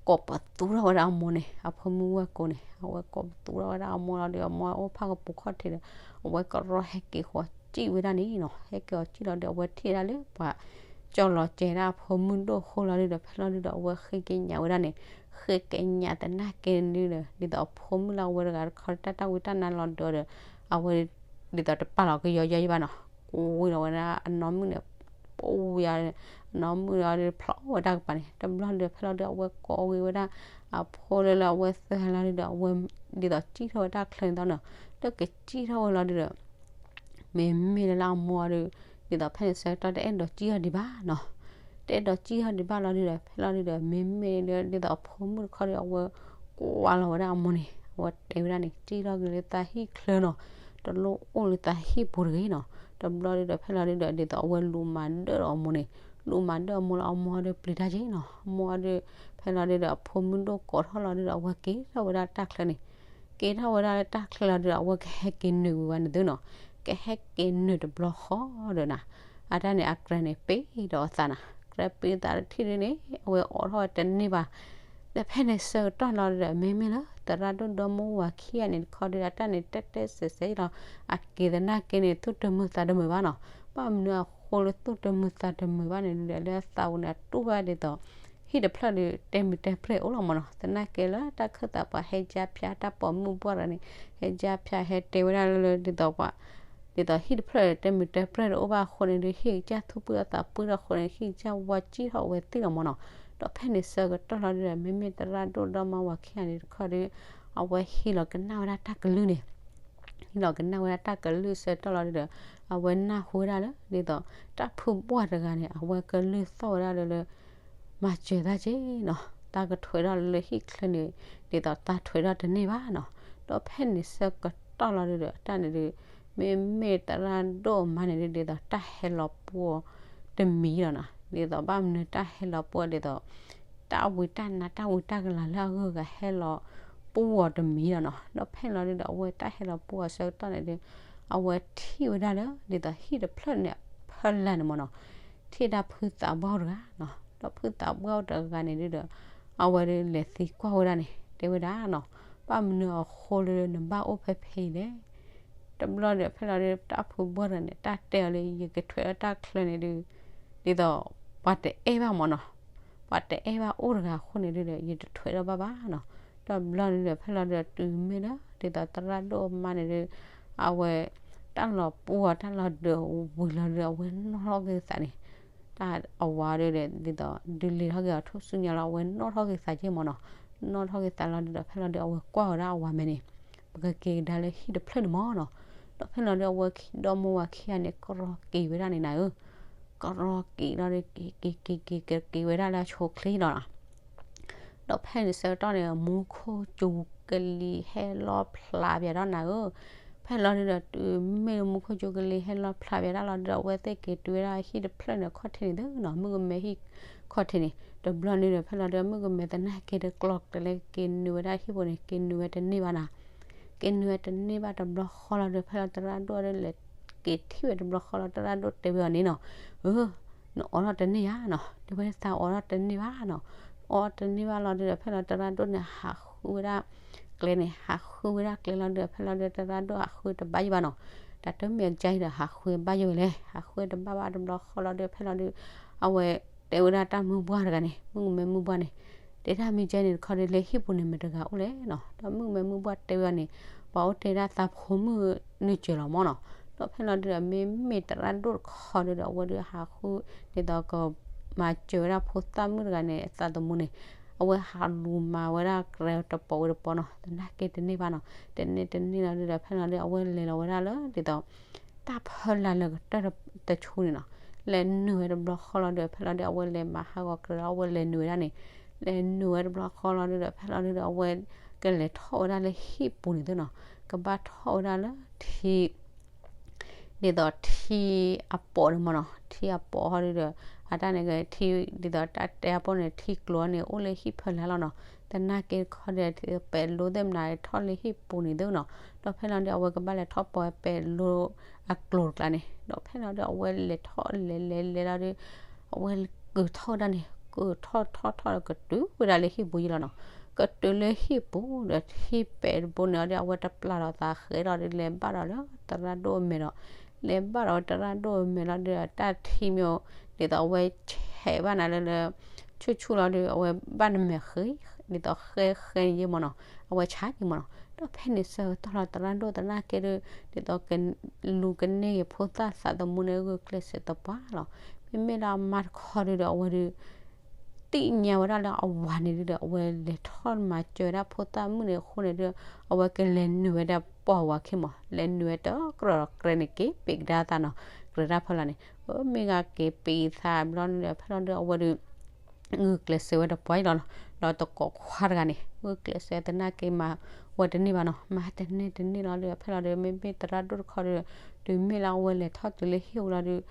ကိးပသူထီၣ်ဝဲဒၣ်အမိၢ်န့ၣ်, အဖိမုၣ်ဝဲၢ်ကိးန့ၣ် အဝဲကိးပသူထီၣ်ဝဲဒၣ်အမိၢ်လီၤဒီး အမိၢ်အိၣ်ဖးကပူၤခီၣ်ထံးဒီး အဝဲကရီဟဲက့ၤဃီၤစံၣ်ဝဲဒၣ်န့ၣ်နီၤ, ဟဲက့ၤဃီၤစံၣ်လီၤဒီး အဝဲထံၣ်ဝဲဒၣ်လၢပှၤ ကၠီၣ်လီၤစဲၤဒၣ်အဖိမုၣ်ဒိၣ်အဃိလီၤဒုးဒီး ဖဲလီၤဒုးဒီး အဝဲဃ့ကညးဝဲဒၣ်န့ၣ်, ဃ့ကညးသနာ်က့ဒုးဒီး ဒ်သိးအဖိမုၣ်လၢအဝဲတဂၤတခီ တၢ်တၢ်ဝံတၢ်နါလီၤဒုးဒီး အဝဲ ဒ်သိးတပာ်လီၤကယီယီယံဘၣ်နီၤ, ဝံၤလီၤဝဲဒၣ်အနီၢ်မုၣ်န့ၣ်, ပဝံၤအနီၢ်မုၣ်ဒီးဖျီဝဲတၢ်ကပၤန့ၣ်, တဘျီဒုးဒီး ဖဲလီၤဒုးဒီး အဝဲကိးဂ့ၤဝဲဒၣ် အဖိလၢလၢအဝဲသၢဂၤလီၤဒုးဒီး အဝဲ ဒ်သိးစံၣ်ထီၣ်ဝဲတၢ်ချၢန့ၣ်သ့နီၤ, လၢကစံၣ်ထီၣ်ဝဲလီၤဒုးဒီး မ့မ့ၢ်လၢလၢအမိၢ်အီၤဒီး ဒ်သိးဖဲန့ၣ်ဆၢကတီၢ်တအဲၣ်ဒိးစံၣ်ထီၣ်ဒံးဘၣ်နီၤ, တအဲၣ်ဒိးစံၣ်ထီၣ်ဒံးဘၣ်လီၤဒုးဒီး ဖဲလီၤဒုးဒီး မ့မ့ၢ်လၢဒ်သိးအဖိမုၣ်တခီဒီး အဝဲကွၢ်လီၤဝဲဒၣ်အမိၢ်န့ၣ်, အဝဲတဲဝဲဒၣ်န့ၣ် စံၣ်ထီၣ်က့ၤလၢသးဟံၣ်ချၢနီၤ, တလိၣ်အိၣ်လၢသးဟံၣ်ပူၤတဂ့ၤနီၤ. တဘျီဒုးဒီး ဖဲလီၤဒုးဒီး ဒ်သိးအဝဲလူၤမၤဒၢၣ်ဒီးအမိၢ်န့ၣ်, လူၤမၤဒၢၣ်အမိၢ်လီၤ အမိၢ်အီၤဒီးပျံၤတၢ်က့ၤနီၤ, အမိၢ်အီၤဒီး ဖဲလီၤဒုးဒီး အဖိမုၣ်ဒိၣ်ကိးထီၣ်လီၤဒုးဒီး အဝဲက့ၤထီၣ်ဝဲဒၣ်တၢ်ချၢန့ၣ် က့ၤထီၣ်ဝဲဒၣ်လၢတၢ်ချၢလီၤဒုးဒီး အဝဲကဟဲက့ၤနုာ်ဝံၤဝဲန့ၣ်သ့နီၤ, ကဟဲက့ၤနုာ်တဘျီဃီဒီးနၤ, အတၢ်န့ၣ်အကြၢးန့ၣ် ပ့ၤဒီးအသးနၤ, ကြၢးပ့ၤသးတထံၣ်ဒုးန့ၣ် အဝဲအိးထီၣ်ဝဲတန့ၢ်ဘၣ်. ဒီးဖဲန့ၣ်ဆၢကတီၢ်လီၤဒုးဒီး မ့မ့ၢ်လၢသရၣ်ဒိၣ်ဒီမါဝၤခံဂၤန့ၣ်တခီဒုးဒီး အတၢ်န့ၣ်တဲတဲစဲးစဲးလီၤ, အက့ၤသနာ်က့န့ၣ် သူၣ်တမုာ်သးတမုာ်ဘၣ်နီၤ, ဘၣ်မနုၤအဃိလၢသူၣ်တမုာ်သးတမုာ်ဘၣ်န့ၣ်ဒုးဒီး လၢအသးပူၤန့ၣ် အတူၢ်ဘၣ်ဒ်သိး ဟံၣ်တဖျၢၣ်ဒီး တဲမုာ်တဲပြဲၢ်အိၣ်လီၤမ့ၢ်နီၤ. သနာ်က့လၢတၢ်ခၢၣ်သးပှၤဟဲကၠါဖၠါ တၢ်ပိာ်မုၣ်ပှၢ်တဂၤန့ၣ် ဟဲကၠါဖၠါ ဟဲတဲဝဲဒၣ်လၢဒ်သိးပှၤ ဒ်သိးဟံၣ်တဖျၢၣ်ဒီး တဲမုာ်တဲပြဲၢ်တအိၣ်ဘၣ်အဃိန့ၣ်ဒီး ဟံၣ်ကစၢ်သူၣ်ပှံၢ်အသးပှံၢ်ထီၣ်အဃိန့ၣ် ဟံၣ်ကစၢ်ဝါကံၣ်ထီၣ်ဝဲသ့လီၤမ့ၢ်နီၤ. ဒီးဖဲန့ၣ်ဆၢကတီၢ်လီၤဒုးဒီး မ့မ့ၢ်သရၣ်ဒိၣ်ဒီမါဝၤခံဂၤန့ၣ်တခီဒီး အဝဲဟ့ၣ်လီၤကနၣ်ဝဲဒၣ်တၢ်ကလုၢ်န့ၣ် ဟ့ၣ်လီၤကနၣ်ဝဲဒၣ်တၢ်ကလုၢ်ဆၢကတီၢ်လီၤဒုးဒီး အဝဲနၢ်ဟူဝဲဒၣ်လၢ ဒ်သိးတၢ်ဖုပှၢ်တဂၤန့ၣ် အဝဲကလုၢ်သီၣ်ဝဲဒၣ်လၢလၢ မၤစၢၤတၢ်က့နီၤ, တၢ်ကထွဲးထီၣ်လၢဟံၣ်ချၢန့ၣ် ဒ်သိးတၢ်ထွဲးထီၣ်တန့ၢ်ဘၣ်နီၤ. ဒီးဖဲန့ၣ်ဆၢကတီၢ်လီၤဒုးဒီး တၢ်န့ၣ်ဒုး မ့မ့ၢ်သရၣ်ဒိၣ်မါန့ၣ်ဒုး ဒ်သိးတၢ်ဟဲလီၤပှီၢ်တမံၤလီၤနီၤ, ဒ်သိးဘၣ်မနုၤတၢ်ဟဲလီၤပှီၢ်ဒ်သိး တၢ်ဝံတၢ်နါတၢ်ဝံတၢ်ကလၤလၢအဂုၤအဂၤဟဲလီၤပှီၢ်တမံၤလီၤနီၤ. ဒီးဖဲန့ၣ်လီၤဒုးဒီး အဝဲတၢ်ဟဲလီၤပှီၢ်အဆၢကတီၢ်န့ၣ်ဒုး အဝဲထံၣ်ဝဲဒၣ်လၢ ဒ်သိးဟံၣ်တဖျၢၣ်န့ၣ် အဖီလာ်န့ၣ်မ့ၢ်နီၤ, ထံၣ်ဒၣ်ဖုသးပှၢ်အိၣ်တဂၤနီၤ, ဒီးဖုသးပှၢ်အိၣ်တဂၤန့ၣ်ဒုးဒီး အဝဲဒုးလဲၤသံကွၢ်ဝဲဒၣ်န့ၣ် တဲဝဲဒၣ်နီၤ, ဘၣ်မနုၤအဃိလၢနဘၣ်အိၣ်ဖဲဖဲအံၤလဲၣ်. တဘျီဒီးဖဲလီၤဒုး တၢ်ဖုဘှီၢ်တဂၤန့ၣ် တၢ်တဲအီၤလၢ ယကထွဲးထီၣ်တၢ်ချၢန့ၣ်ဒုး ဒ်သိး ပှၤတအဲၣ်ဘၣ်မ့ၢ်နီၤ, ပှၤတအဲၣ်ဘၣ်အိၣ်တဂၤအဃိန့ၣ်ဒုးဒီး ယတထွဲးထီၣ်ဘၣ်ဘၣ်နီၤ. တဘျီဒုးဒီး ဖဲလီၤဒုးဒီး တုၤမ့ၢ်လၢ ဒ်သိးသရၣ်ဒိၣ်မါန့ၣ်ဒုး အဝဲ တၢ်လီၤပှီၢ်တၢ်လီၤဒုးဝံၤလီၤဒုး အဝဲနီၣ်ထီၣ်က့ၤသးန့ၣ် တၢ်အဝၤဒုးဒီး ဒ်သိး ဒုးလ့ၤထီၣ်က့ၤအီၤထူၣ်စုညါလီၤ အဝဲနီၣ်ထီၣ်က့ၤသးက့မ့ၢ်နီၤ. နီၣ်ထီၣ်က့ၤသးလီၤဒုးဒီး ဖဲလီၤဒုး အဝဲကွၢ်ဝဲဒၣ်အဝၤမဲာ်န့ၣ် ပကက့ၤကဒါလၢဟံၣ်တဖျၢၣ်န့ၣ်မၢ်နီၤ. ဒီးဖဲလီၤဒုးအဝဲခံဒီမိၢ်ဝၤခံဂၤန့ၣ် ကရီက့ၤဝဲဒၣ်န့ၣ်နၤဧၢ, ကရီက့ၤလီၤဒီး က့ၤက့ၤက့ၤက့ၤက့ၤက့ၤဝဲဒၣ်လၢ အဆိချ့လီၤနီၤ. ဒီးဖဲန့ၣ်ဆၢကတီၢ်န့ၣ် မူခိၣ်စူၤကလံၤဟဲလီၤဖျးပၠးဒီးနၤဧၢ. ဖဲလီၤဒုးဒီး တုၤမ့ၢ်လၢမူခိၣ်စူၤကလံၤဟဲလီၤဖျးပၠးဒၣ်လီၤဒုးဒီး အဝဲသ့ၣ်က့ၤတုၤဝဲဒၣ်ဟံၣ်တဖျၢၣ်န့ၣ် ခီၣ်ထံးန့ၣ်သုနီၤ, မုၣ်ကမဲဟံၣ်ခီၣ်ထံးန့ၣ်. တဘျီန့ၣ်ဒီး ဖဲလီၤဒုး မုၣ်ကမဲသနာ်က့ဒီး ကျီကျဲလၢက့ၤနုာ်ဝဲဒၣ်ဟံၣ်ပူၤန့ၣ် က့ၤနုာ်ဝဲတန့ၢ်ဘၣ်နီၤ. က့ၤနုာ်ဝဲတန့ၢ်ဘၣ်တဘျီဃီလီၤဒုး ဖဲလီၤသရၣ်ဒိၣ်ဒီး လဲၤက့ၤထံၣ်ဝဲတဘျီဃီလီၤ သရၣ်ဒိၣ်တဲဝဲအီၤန့ၣ်နီၤ, အၢ နအိးထီၣ်တန့ၢ်ဧါနီၤ, တဲဝဲသးအိးထီၣ်တန့ၢ်ဘၣ်နီၤ. အိးထီၣ်တန့ၢ်ဘၣ်လီၤဒုးဒီး ဖဲလီၤသရၣ်ဒိၣ်န့ၣ် ဟးဃုဝဲဒၣ်ကျဲန့ၣ် ဟးဃုဝဲဒၣ်ကျဲလီၤဒုးဒီး ဖဲလီၤဒုးသရၣ်ဒိၣ်ဟးဃုတဘၣ်ယိၣ်ဘၣ်နီၤ. တၢ်တမ့ၢ်ကဲဒီးဟးဃုဘၣ်ယိၣ်ဝဲလဲၣ်, ဟးဃုတဘၣ်ဘၣ်တဘျီဃီလီၤဒုး ဖဲလီၤဒုး အဝဲတဲဝဲဒၣ်တၢ်မုၢ်ပှၢ်တဂၤန့ၣ် မုၣ်ကမဲမုၢ်ပှၢ်န့ၣ်, တဲဒၣ်မ့ၢ်ကဲန့ၣ်တခီဒုး လၢဟံၣ်ပူၤန့ၣ် မတၤတဂၤအိၣ်လဲၣ်နီၤ. ဒီးမုၣ်ကမဲမုၢ်ပှၢ်တဲဝဲအီၤန့ၣ် ပှၤအိၣ်တဲဒၣ်သးဖိမုၣ်နုာ်စၢၤလီၤမၢ်နီၤ. ဒီးဖဲလီၤဒုးဒီး မ့မ့ၢ်သရၣ်ဒိၣ်တခီဒုးဒီး အဝဲဒုးဟးဃု ဒ်သိးကမၤစၢၤဝဲဒၣ်ဖိသၣ်မုၣ်တဂၤန့ၣ် အသးသမူန့ၣ်, အဝဲဟးလူၤမၤဝဲဒၣ်ကျဲတပီၤဝဲတပီၤနီၤ, သနာ်က့တန့ၢ်ဘၣ်နီၤ. တန့ၢ်တန့ၢ်လီၤဒုးဒီး ဖဲလီၤဒုး အဝဲလဲၤလီၤဝဲဒၣ်လၢဒ်သိး တၢ်ဖၢလာ်လၢကတၢၢ်တဆူန့ၣ်နီၤ, လဲၤနုာ်ဝဲတဘျီဃီလီၤဒုးဒီး ဖဲလီၤဒုး အဝဲလဲၤမၤဟးဂီၤကျဲလီၤ အဝဲလဲၤနုာ်ဝဲဒၣ်န့ၣ်, လဲၤနုာ်ဝဲတဘျီဃီလီၤဒုးဒီး ဖဲလီၤဒုးဒီး အဝဲကလဲၤထီၣ်ဝဲဒၣ်လၢဟံၣ်ပူၤန့ၣ်သုနီၤ, ကဘၣ်ထီၣ်ဝဲဒၣ်လၢထံ ဒ်သိးထံအပိာ်န့ၣ်မၢ်နီၤ, ထံအပိာ်ဟီဒုးဒီး အတၢ်န့ၣ်ကထံ ဒ်သိးတၢ်တဲအပိာ်န့ၣ် ထံကျိၤန့ၣ် အိၣ်လၢဟံၣ်ဖၢလာ်လီၤနီၤ. သနာ်က့တခီဒီး ပဲာ်လိသ့ၣ်မနုၤထီၣ်လၢဟံၣ်ပူၤန့ၣ်သုနီၤ. ဒီးဖဲလီၤဒုး အဝဲကဘၣ်လဲၤထီၣ်ပိာ်ပဲာ်လိအကျိၤတကျါန့ၣ်, ဒီးဖဲလီၤဒုး အဝဲလဲၤထီၣ်လဲၤလဲၤလဲၤလီၤဒုး အဝဲကထီၣ်ဝဲဒၣ်န့ၣ် ကထီၣ်ထီၣ်ထီၣ်ဒီးကတုၤဝဲဒၣ်လၢဟံၣ်ပူၤယံလီၤနီၤ. ကတုၤလၢဟံၣ်ပူၤဒီးထံပဲာ်တဘိန့ၣ်အီၤဒီး အဝဲတပျၢ်ဒီးသးဃဲဒီးဒုး လဲၤဘၣ်ဒီးလၢသရၣ်ဒိၣ်အမဲာ်ဒီး လဲၤဘၣ်ဒီးဝဲသရၣ်ဒိၣ်အမဲာ်လီၤဒုးဒီး တၢ်ထံမ့ၢ် ဒ်သိးအဝဲဆဲးဘၣ်နၤလၢလၢ ဆူၣ်ဆူၣ်လီၤဒုး အဝဲဘၣ်နမဲာ်ဃ့ ဒ်သိးဃဲဃဲန့ၣ်ယဲၢ်မၢ်နီၤ, အဝဲဆါယဲၢ်မၢ်နီၤ. ဒီးဖဲန့ၣ်ဆၢကတီၢ်လီၤ သရၣ်ဒိၣ်သနာ်က့ဒုး ဒ်သိးက လူၤကန့ၢ်က့ၤဖိသၣ်သးသမူန့ၣ် ဂုာ်ကျဲးစၢးသပှၢ်လီၤ. မ့မ့ၢ်လၢအမါတခီဒုးဒီး အဝဲဒုး သ့ၣ်ညါဝဲဒၣ်လၢအဝၤန့ၣ်ဒုးဒီး အဝဲလဲၤထီၣ်မၤစၢၤဝဲဒၣ်ဖိသၣ်မုၣ်န့ၣ်အဃိန့ၣ်ဒုး အဝဲကလဲၤနုာ်ဝဲဒၣ်ပိာ်ဝၤခံမၢ်, လဲၤနုာ်ဝဲတကြၢးဒီးကြဲန့ၣ် က့ၤပံးကဒါသးနီၤ, ကြဲတၢ်ဖီလာ်န့ၣ် မ့ၢ်ဂ့ၤက့ၤပံးသးဘျီန့ၣ်ဒီး ဖဲလီၤဒုး အဝဲဒုး ဂုာ်ကျဲးစၢးဝဲတပှၢ်အံၤလီၤနီၤ. ဒီးတကိးခွါတဂၤန့ၣ် ဂုာ်ကျဲးစၢးသနာ်က့မၤဝဲတန့ၢ်ဘၣ်နီၤ, မၤတန့ၢ်တန့ၢ်လီၤဒုး ဖဲလီၤဒုး မ့မ့ၢ်သရၣ်ဒိၣ်တခီဒုး တုၤမ့ၢ်လၢအဝဲလဲၤထီၣ်တုၤလၢဟံၣ်ပူၤလီၤဒုး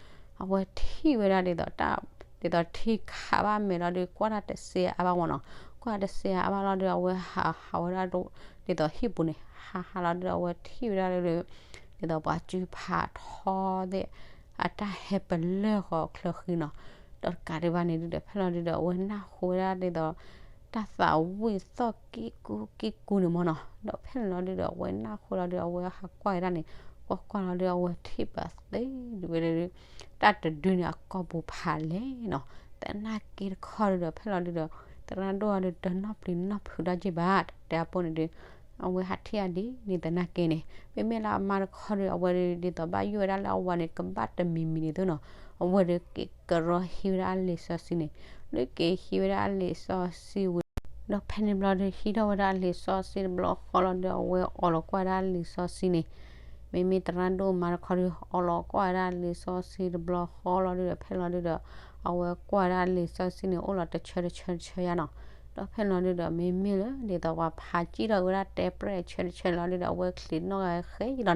အဝဲထံၣ်ဝဲဒၣ်ဒ်သိးတၢ် ဒ်သိးထံခးဘၣ်အမဲာ်လီၤဒုး ကွၢ်တၢ်တစ့အါဘၣ်မၢ်နီၤ, ကွၢ်တစ့အါဘၣ်လီၤဒုး အဝဲဟးဟးဝဲဒၣ် ဒ်သိးဟံၣ်ပူၤန့ၣ် ဟးဟးလီၤဒုး အဝဲထံၣ်ဝဲဒၣ်လၢ ဒ်သိးပှၤစုဖးထီသ့ၣ် အတၢ်ဟဲပလၢၢ်ဃီၤချၢဃံနီၤ. ဒီးတကးဒံးဘၣ်န့ၣ်ဒုးဒီး ဖဲလီၤဒုးဒီး အဝဲနၢ်ဟူဝဲဒၣ်ဒ်သိး တၢ်သးဝံၣ်သီၣ်ကံၢ်ကူကံၢ်ကူန့ၣ်မၢ်နီၤ. ဒီးဖဲန့ၣ်လီၤဒုးဒီး အဝဲနၢ်ဟူလီၤဒုး အဝဲဟးကွၢ်ဝဲဒၣ်န့ၣ် ကွၢ်ကွၢ်လီၤဒုး အဝဲထံၣ်ပသ့ဒုးဝဲဒၣ်ဒုး တၢ်တဒုန့ၣ် အကိာ်ပူၤဖးလဲၣ်နီၤ. သနာ်က့တခီဒုးဒီး ဖဲလီၤဒုးဒီး သရၣ်ဒိၣ်အီၤဒုး တနီၣ်ပျံၤနီၣ်ဖုးတၢ်က့ၢ်ဘၣ် တဲအပိန့ၣ်ဒုး အဝဲဟးထံၣ်အဒ်န့ၣ်သနာ်က့န့ၣ် မ့မ့ၢ်လၢအမါတခီဒုး အဝဲဒုး ဒ်သိးဘၣ်ယိၣ်ဝဲဒၣ်လၢအဝၤန့ၣ် ကဘၣ်တမံၤမံၤန့ၣ်သုနီၤ. အဝဲဒုးက့ၤကရီဟံးဝဲဒၣ်အလံာ်စီဆှံန့ၣ် လၢက့ၤဟံးဝဲဒၣ်အလံာ်စီဆှံဝံၤ ဒီးဖဲန့ၣ်ဘျီဒုး ဟံးထီၣ်ဝဲဒၣ်အလံာ်စီဆှံတဘျီဃီလီၤဒုး အဝဲအီၣ်လီၤကွၢ်ဒၣ်အလံာ်စီဆှံန့ၣ် မ့မ့ၢ်သရၣ်ဒိၣ်မါတခီဒုး အီၣ်လီၤကွၢ်ဝဲဒၣ်အလံာ်စီဆှံတဘျီဃီလီၤဒုးဒီး ဖဲလီၤဒုးဒီး အဝဲကွၢ်ဝဲဒၣ်အလံာ်စီဆှံန့ၣ် အိၣ်လီၤတဆၢတဆၢတဆၢယါနီၤ. ဒီးဖဲလီၤဒုးဒီး မ့မ့ၢ်လၢ ဒ်သိးပှၤဖးကံၢ်ထီၣ်ဝဲဒၣ်တဲပြဲၣ်ဆၢတဆၢလီၤဒုးဒီး အဝဲချံးနီၣ်ဃာ်ဃဲယံၤလီၤ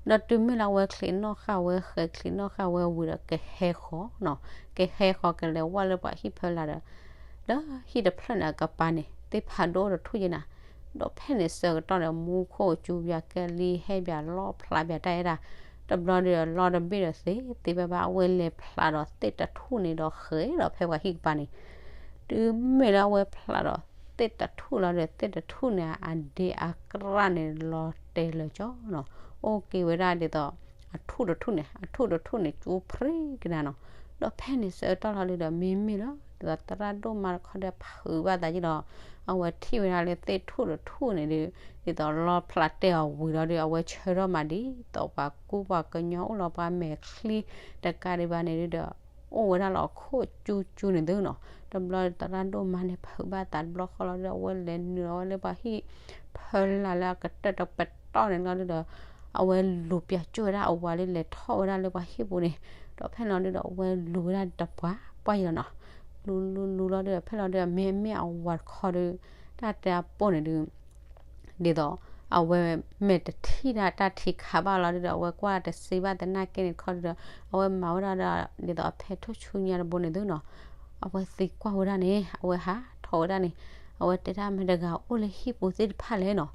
နၤ. ဒီးတုၤမ့ၢ်လၢအဝဲချံးနီၣ်ဃာ်ဝဲဃဲ ချံးနီၣ်ဃာ်ဝဲဝံၤဒီး ကဟဲဃီၤနီၤ, ကဟဲဃီၤကလဲၤဝဲလၢပှၤဟံၣ်ဖၢလာ်ဒီး လၢဟံၣ်တဖျၢၣ်န့ၣ်အကပၤန့ၣ် သ့ၣ်ဖးဒိၣ်တထူၣ်ယဲနၤ. ဒီးဖဲန့ၣ်ဆၢကတီၢ်န့ၣ် မူခိၣ်စူၤပၠးကလံၤဟဲပၠးလီဖျးပၠးတၢ်အဲၣ်တၢ်, တဘျီဒုးလီတဘ့ၣ်ဒီးသ့သ့ဘၣ်ဘၣ် အဝဲလဲၤဖျးဒီးသ့ၣ်တထူၣ်န့ၣ်ဒီးဃဲၤဒီးဖဲပှၤဟံၣ်ကပၤန့ၣ် တုၤမ့ၢ်လၢအဝဲဖျးဒီးသ့ၣ်တထူၣ်လီၤဒီး သ့ၣ်တထူၣ်န့ၣ် အဒ့အကြၢ်န့ၣ်လီၤတဲာ်လၢာ်ကၠီနီၤ, အိၣ်က့ၤဝဲဒၣ်ဒ်သိး အထူၣ်တထူၣ်န့ၣ် အထူၣ်တထူၣ်န့ၣ် ကၠိဖရံကနၤနီၤ. ဒီးဖဲန့ၣ်ဆၢကတီၢ်လီၤဒုးဒီး မ့မ့ၢ်လၢ ဒ်သိးသရၣ်ဒိၣ်မါတခီဒီးဖုးဘၣ်သးယံၤဒီး အဝဲထံၣ်ဝဲဒၣ်လၢသ့ၣ်ထူၣ်တထူၣ်န့ၣ်ဒုး ဒ်သိးလီဖျးတဲာ်အီၤဝံၤလီၤဒုး အဝဲဆၢထီၣ်မးဒ်သိးပှၤကူပှၤကညီအိၣ်လီၤပှၤမဲာ်ချံ တကးဒံးဘၣ်န့ၣ်ဒုးဒီး အိၣ်ဝဲဒၣ်လီၤခိၣ်ကၠူကၠူန့ၣ်သုနီၤ. တဘျီသရၣ်ဒိၣ်မါန့ၣ် ဖုးဘၣ်သးတဘျီဃီလီၤဒုး အဝဲလဲၤနုာ်လီၤဝဲလၢပှၤဟံၣ် ဖၢလၢ်လၢအကတၢၢ်တပတီၢ်န့ၣ်လီၤဒုဒီး အဝဲလူၤပၠးကၠိၣ်ဝဲဒၣ်အဝၤလၢလဲၤထီၣ်ဝဲဒၣ်လၢပှၤဟံၣ်ပူၤန့ၣ်, ဒီးဖဲန့ၣ်လီၤဒုဒီး အဝဲလူၤဝဲဒၣ်တပှၢ်ပှၢ်ယံၤလီၤနီၤ. လူၤလူၤလူၤလီၤဒုဒီး ဖဲလီၤဒုဒီး မ့မ့ၢ်အဝၤတခီဒု တၢ်တဲအပိၢ်န့ၣ်ဒု ဒ်သိး အဝဲမ့ၢ်တထံၣ်ဒၣ်တၢ်ထံခါဘၣ်လီၤဒုဒီး အဝဲကွၢ်တသ့ဘၣ်သနာ်က့န့ၣ်တခီဒုဒီး အဝဲမၤဝဲဒၣ်ဒီး ဒ်သိးအဖဲထိၣ်ဆူညါတဘိန့ၣ်သုနီၤ. အဝဲသံကွၢ်ဝဲဒၣ်န့ၣ် အဝဲဟးထီၣ်ဝဲဒၣ်န့ၣ် အဝဲတဲဒၣ် မတၤတဂၤအိၣ်လၢဟံၣ်ပူၤသ့ၣ်တဖၣ်လဲၣ်နီၤ.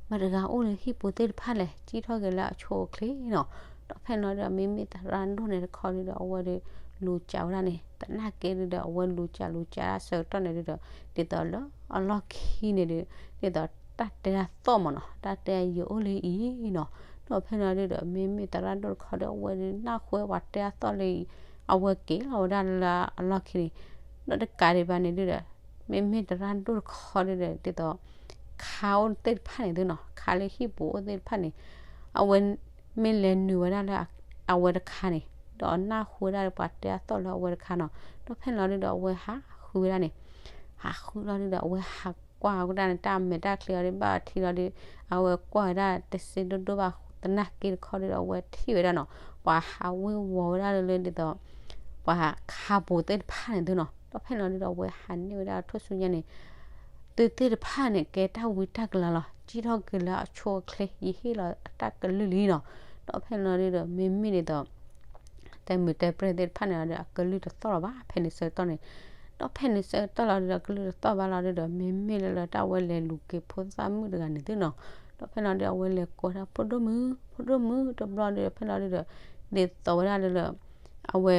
မတၤတဂၤအိၣ်လၢဟံၣ်ပူၤသ့ၣ်တဖၣ်လဲၣ် စံၣ်ထီၣ်က့ၤလၢအဆိအချ့နီၤ. ဒီးဖဲန့ၣ်လီၤဒုဒီး မ့မ့ၢ်သရၣ်ဒိၣ်န့ၣ်တခီဒုဒီး အဝဲဒု လူၤကးဝဲဒၣ်န့ၣ် သနာ်က့ဒုဒီး အဝဲလူၤကးလူၤကးဒၣ်ဆၢကတီၢ်န့ၣ်ဒုဒီး ဒ်သိးလၢအလီၢ်ခံန့ၣ်ဒု ဒ်သိးတၢ်တဲဒၣ်သီၣ်မးနီၤ တၢ်တဲယအိၣ်လၢအံၤနီၤ. ဒီးဖဲန့ၣ်လီၤဒုဒီး မ့မ့ၢ်သရၣ်ဒိၣ်တခီဒီး အဝဲဒု နၢ်ဟူဝဲပှၤတဲဒၣ်သီၣ်လၢအံၤ အဝဲက့ၤလီၤဝဲဒၣ်လၢအလီၢ်ခံန့ၣ် ဒီးတကးဒံးဘၣ်န့ၣ်ဒုဒီး မ့မ့ၢ်သရၣ်ဒိၣ်တခီဒုဒီး ဒ်သိး ခါအိၣ်သ့ၣ်တဖၣ်န့ၣ်သုနီၤ ခါလၢဟံၣ်ပူၤအိၣ်သ့ၣ်တဖၣ်န့ၣ် အဝဲ မ့ၢ်လဲၤနုာ်ဝဲဒၣ်လၢအဝဲတခါန့ၣ် ဒီးနၢ်ဟူဝဲဒၣ်လၢပှၤတဲအသီၣ်လၢအဝဲတခါနီၤ. ဒီးဖဲန့ၣ်လီၤဒုဒီး အဝဲဟးဃုဝဲဒၣ်န့ၣ် ဟးဃုလီၤဒုဒီး အဝဲဟးကွၢ်ဝဲဒၣ်န့ၣ် တၢ်မဲာ်တၢ်ချံအီၤဒု ဘၣ်ထံလီၤဒု အဝဲကွၢ်ဝဲဒၣ်တစ့ဒိၣ်ဒိၣ်ဘၣ် သနာ်က့တခီဒုဒီး အဝဲထံၣ်ဝဲဒၣ်နီၤ ပှၤဟးဝ့ၤဝီၤဝဲဒၣ်လၢဒ်သိး ပှၤခါပူၤသ့ၣ်တဖၣ်န့ၣ်သုနီၤ. ဒီးဖဲန့ၣ်လီၤဒုဒီး အဝဲဟးန့ၢ်ဝဲဒၣ်ထိၣ်ဆူညါန့ၣ် သုသ့ၣ်တဖၣ်န့ၣ် ကဲတၢ်ဝံတၢ်ကလၤလီၤ စံၣ်ထီၣ်က့ၤလၢအဆိအချ့ ယဟ့ၣ်လီၤအတၢ်ကလုၢ်လံနီၤ. ဒီးဖဲန့ၣ်လီၤဒုဒီး မ့မ့ၢ်ဒ်သိး တဲမုာ်တဲပြဲၢ်သ့ၣ်တဖၣ်န့ၣ်လီၤဒု အကလုၢ်တသီၣ်လီၤဘၣ် ဖဲန့ၣ်ဆၢကတီၢ်န့ၣ် ဒီးဖဲန့ၣ်ဆၢကတီၢ်လီၤဒုဒီး ကလုၢ်တသီၣ်ဘၣ်လီၤဒုဒီး မ့မ့ၢ်လၢလၢတၢ်ဝဲလဲၤလူၤက့ၤဖိသၣ်မုၣ်တဂၤန့ၣ်သုနီၤ. ဒီးဖဲန့ၣ်လီၤဒု အဝဲလဲၤကိးတၢ် ဖိဒိၣ်မုၣ် ဖိဒိၣ်မုၣ်တဘျီဒုဒီး ဖဲန့ၣ်လီၤဒုဒီး ဒ်သိးဝဲဒၣ်လၢလၢ အဝဲ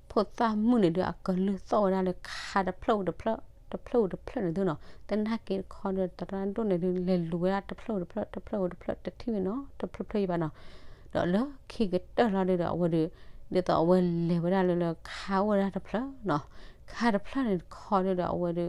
ဖိသၣ်မုၣ်န့ၣ်ဒု အကလုၢ်သီၣ်ဝဲဒၣ်လၢခါတဖျၢၣ်တဖျၢၣ် တဖျၢၣ်တဖျၢၣ်န့ၣ်သုနီၤ. သနာ်က့တခီဒု သရၣ်ဒိၣ်န့ၣ်ဒု လဲၤလူၤဝဲဒၣ်တဖျၢၣ်တဖျၢၣ် တဖျၢၣ်တဖျၢၣ် တထံၣ်ဝဲနီၤ တဖျၢၣ်ဖျၢၣ်ယံၤဘၣ်နီၤ. ဒီးလၢခံကတၢၢ်လီၤဒုဒီး အဝဲဒု ဒ်သိးအဝဲလဲၤဝဲဒၣ်လၢလၢခါအိၣ်ဝဲဒၣ်တဖျၢၣ်နီၤ. ခါတဖျၢၣ်န့ၣ်တခီဒုဒီး အဝဲဒု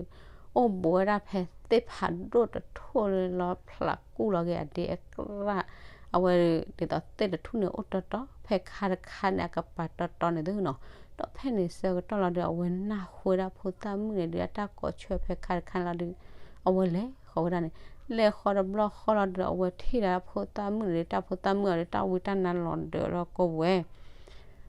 အိၣ်ဘူးဝဲဒၣ်ဖဲသ့ၣ်ဖးဒိၣ်တထူၣ်လၢလီဖျးကူၣ်လီၤက့ၤအဒ့အကြၢ် အဝဲဒု ဒ်သိးသ့ၣ်တထူၣ်န့ၣ်အိၣ်တီတီ ဖဲခါတခါန့ၣ် အကပၤတီတီန့ၣ်သုနီၤ. ဒီးဖဲန့ၣ်ဆၢကတီၢ်လီၤဒု အဝဲနၢ်ဟူဝဲဒၣ်ဖိသၣ်မုၣ်န့ၣ်ဒု အတၢ်ကိးဆၢဖဲခါတခါန့ၣ်လီၤဒု အဝဲလဲၤဃီၤဝဲဒၣ်န့ၣ် လဲၤဃီၤတဘျီဃီလီၤဒုဒီး အဝဲထံၣ်ဒၣ်ဖိသၣ်မုၣ်န့ၣ်ဒု တၢ်ဖိသၣ်မုၣ်အီၤဒု တၢ်ဝံတၢ်နါလီၤဒုးလီၤကိာ်ပူၤဝဲ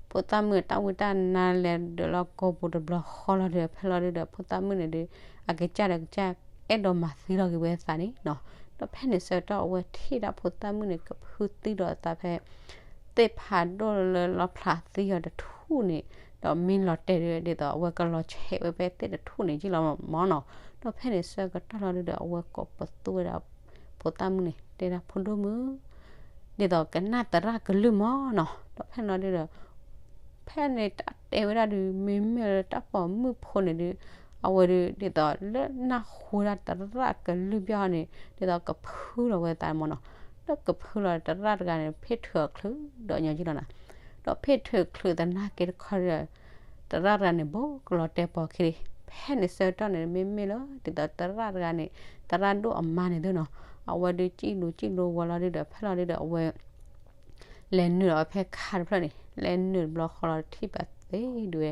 ဖိသၣ်မုၣ်တၢ်ဝံတၢ်နါလဲၤဒုးလီၤကိာ်ပူၤတဘျီဃီလီၤဒုး ဖဲလီၤဒုဒီး ဖိသၣ်မုၣ်န့ၣ်ဒု အကစၢ်ဒီးကစၢ် အဲၣ်ဒိးမၤသံလီၤက့ၤဝဲသးန့ၣ်နီၤ. ဒီးဖဲန့ၣ်ဆၢကတီၢ်အဝဲထံၣ်ဒၣ်ဖိသၣ်မုၣ်န့ၣ် ကဖုသံဒီးအသးဖဲ သ့ၣ်ဖးဒိၣ်လၢလီဖျးသံအီၤတထူၣ်န့ၣ် ဒီးမ့ၢ်လီၤတဲာ်ဒုး ဒ်သိးအဝဲကလီၤဆဲးဝဲဖဲသ့ၣ်တထူၣ်န့ၣ်ယံၤလီၤမၢ်နီၤ. ဒီးဖဲန့ၣ်ဆၢကတီၢ်လီၤဒုဒီး အဝဲကိးပသူဝဲဒၣ် ဖိသၣ်မုၣ်န့ၣ် တဲဒၣ်ဖိဒိၣ်မုၣ် ဒ်သိးကနၣ်သရၣ်ကလုၢ်မၢ်နီၤ. ဒီးဖဲန့ၣ်လီၤဒုဒီး ဖဲန့ၣ်တၢ်တဲဝဲဒၣ်ဒုး မ့မ့ၢ်လၢတၢ်ပိာ်မုၣ်ဖိန့ၣ်ဒုး အဝဲဒုး ဒ်သိးလၢနၢ်ဟူဝဲဒၣ်သရၣ်ကလုၢ်ဘၣ်န့ၣ် ဒ်သိးကဖုလီၤဝဲသးမၢ်နီၤ. လၢကဖုလီၤသရၣ်တဂၤန့ၣ် ဖ့ၣ်ထုးချုးဒီးညီယံၤလီၤနီၤ. ဒီးဖ့ၣ်ထုးချုးသနာ်က့တခီဒီး သရၣ်တဂၤန့ၣ် ဘူးကလီၤတဲာ်ပိာ်ခံဒံး ဖဲန့ၣ်ဆၢကတီၢ်န့ၣ် မ့မ့ၢ်လၢ ဒ်သိးသရၣ်တဂၤန့ၣ် သရၣ်ဒိၣ်အမါန့ၣ်သုနီၤ အဝဲဒုးစံၣ်လူၤစံၣ်လူၤဝီၤလီၤဒုဒီး ဖဲလီၤဒုဒီး အဝဲ လဲၤနုာ်လီၤဖဲခါတဖျၢၣ်န့ၣ် လဲၤနုာ်တဘျီဃီလီၤ တထံၣ်ပာ်သ့ဒုးဝဲ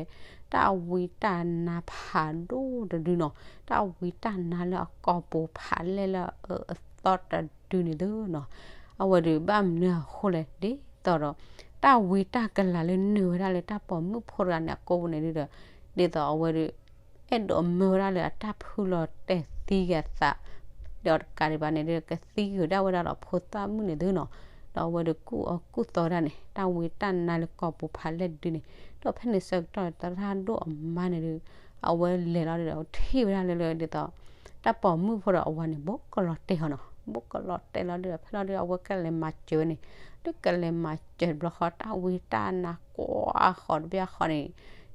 တၢ်ဝံတၢ်နါဖးဒိၣ်တဒုနီၤ တၢ်ဝံတၢ်နါလၢအကိာ်ပူၤဖးလဲၢ်လၢအအၢအသီတဒုန့ၣ်သုနီၤ အဝဲဒုးဘၣ်မနုၤအဃိလဲၣ် ဒ်သိးဒီး တၢ်ဝံတၢ်ကလၤလၢနုာ်ဝဲဒၣ်လၢတၢ်ပိာ်မုၣ်ဖိတဂၤန့ၣ် အကိာ်ပူၤန့ၣ်ဒုဒီး ဒ်သိးအဝဲဒုး အဲၣ်ဒိးမၢဝဲဒၣ်လၢအတၢ်ဖုလီၤတဲာ်သံဂ့ၤအသး ဒီးတကးဒံးဘၣ်န့ၣ်ဒုး ကသံဃုာ်ဒၣ်ဝဲဒၣ်ဒီးဖိသၣ်မုၣ်န့ၣ်သုနီၤ ဒီးအဝဲဒုးကူၣ်အီၣ်ကူၣ်သီဝဲဒၣ်န့ၣ် တၢ်ဝံတၢ်နါလၢကိာ်ပူၤဖးလဲၢ်တဒုန့ၣ် ဒီးဖဲန့ၣ်ဆၢကတီၢ်သရၣ်ဒိၣ်အမါန့ၣ်ဒုး အဝဲလဲၤလီၤဒုဒီး ထံၣ်ဝဲဒၣ်လၢလၢဒ်သိး တၢ်ပိာ်မုၣ်ဖိဒီးအဝၤန့ၣ် ဘူးကလီၤတဲာ်ဃီနီၤ ဘူးကလီၤတဲာ်လီၤဒုဒီး ဖဲလီၤဒုး အဝဲကလဲၤမၤစၢၤဝဲန့ၣ် လၢကလဲၤမၤစၢၤတဘျီဃီ တၢ်ဝံတၢ်နါကွၢ်ဃီတဘျီဃီန့ၣ်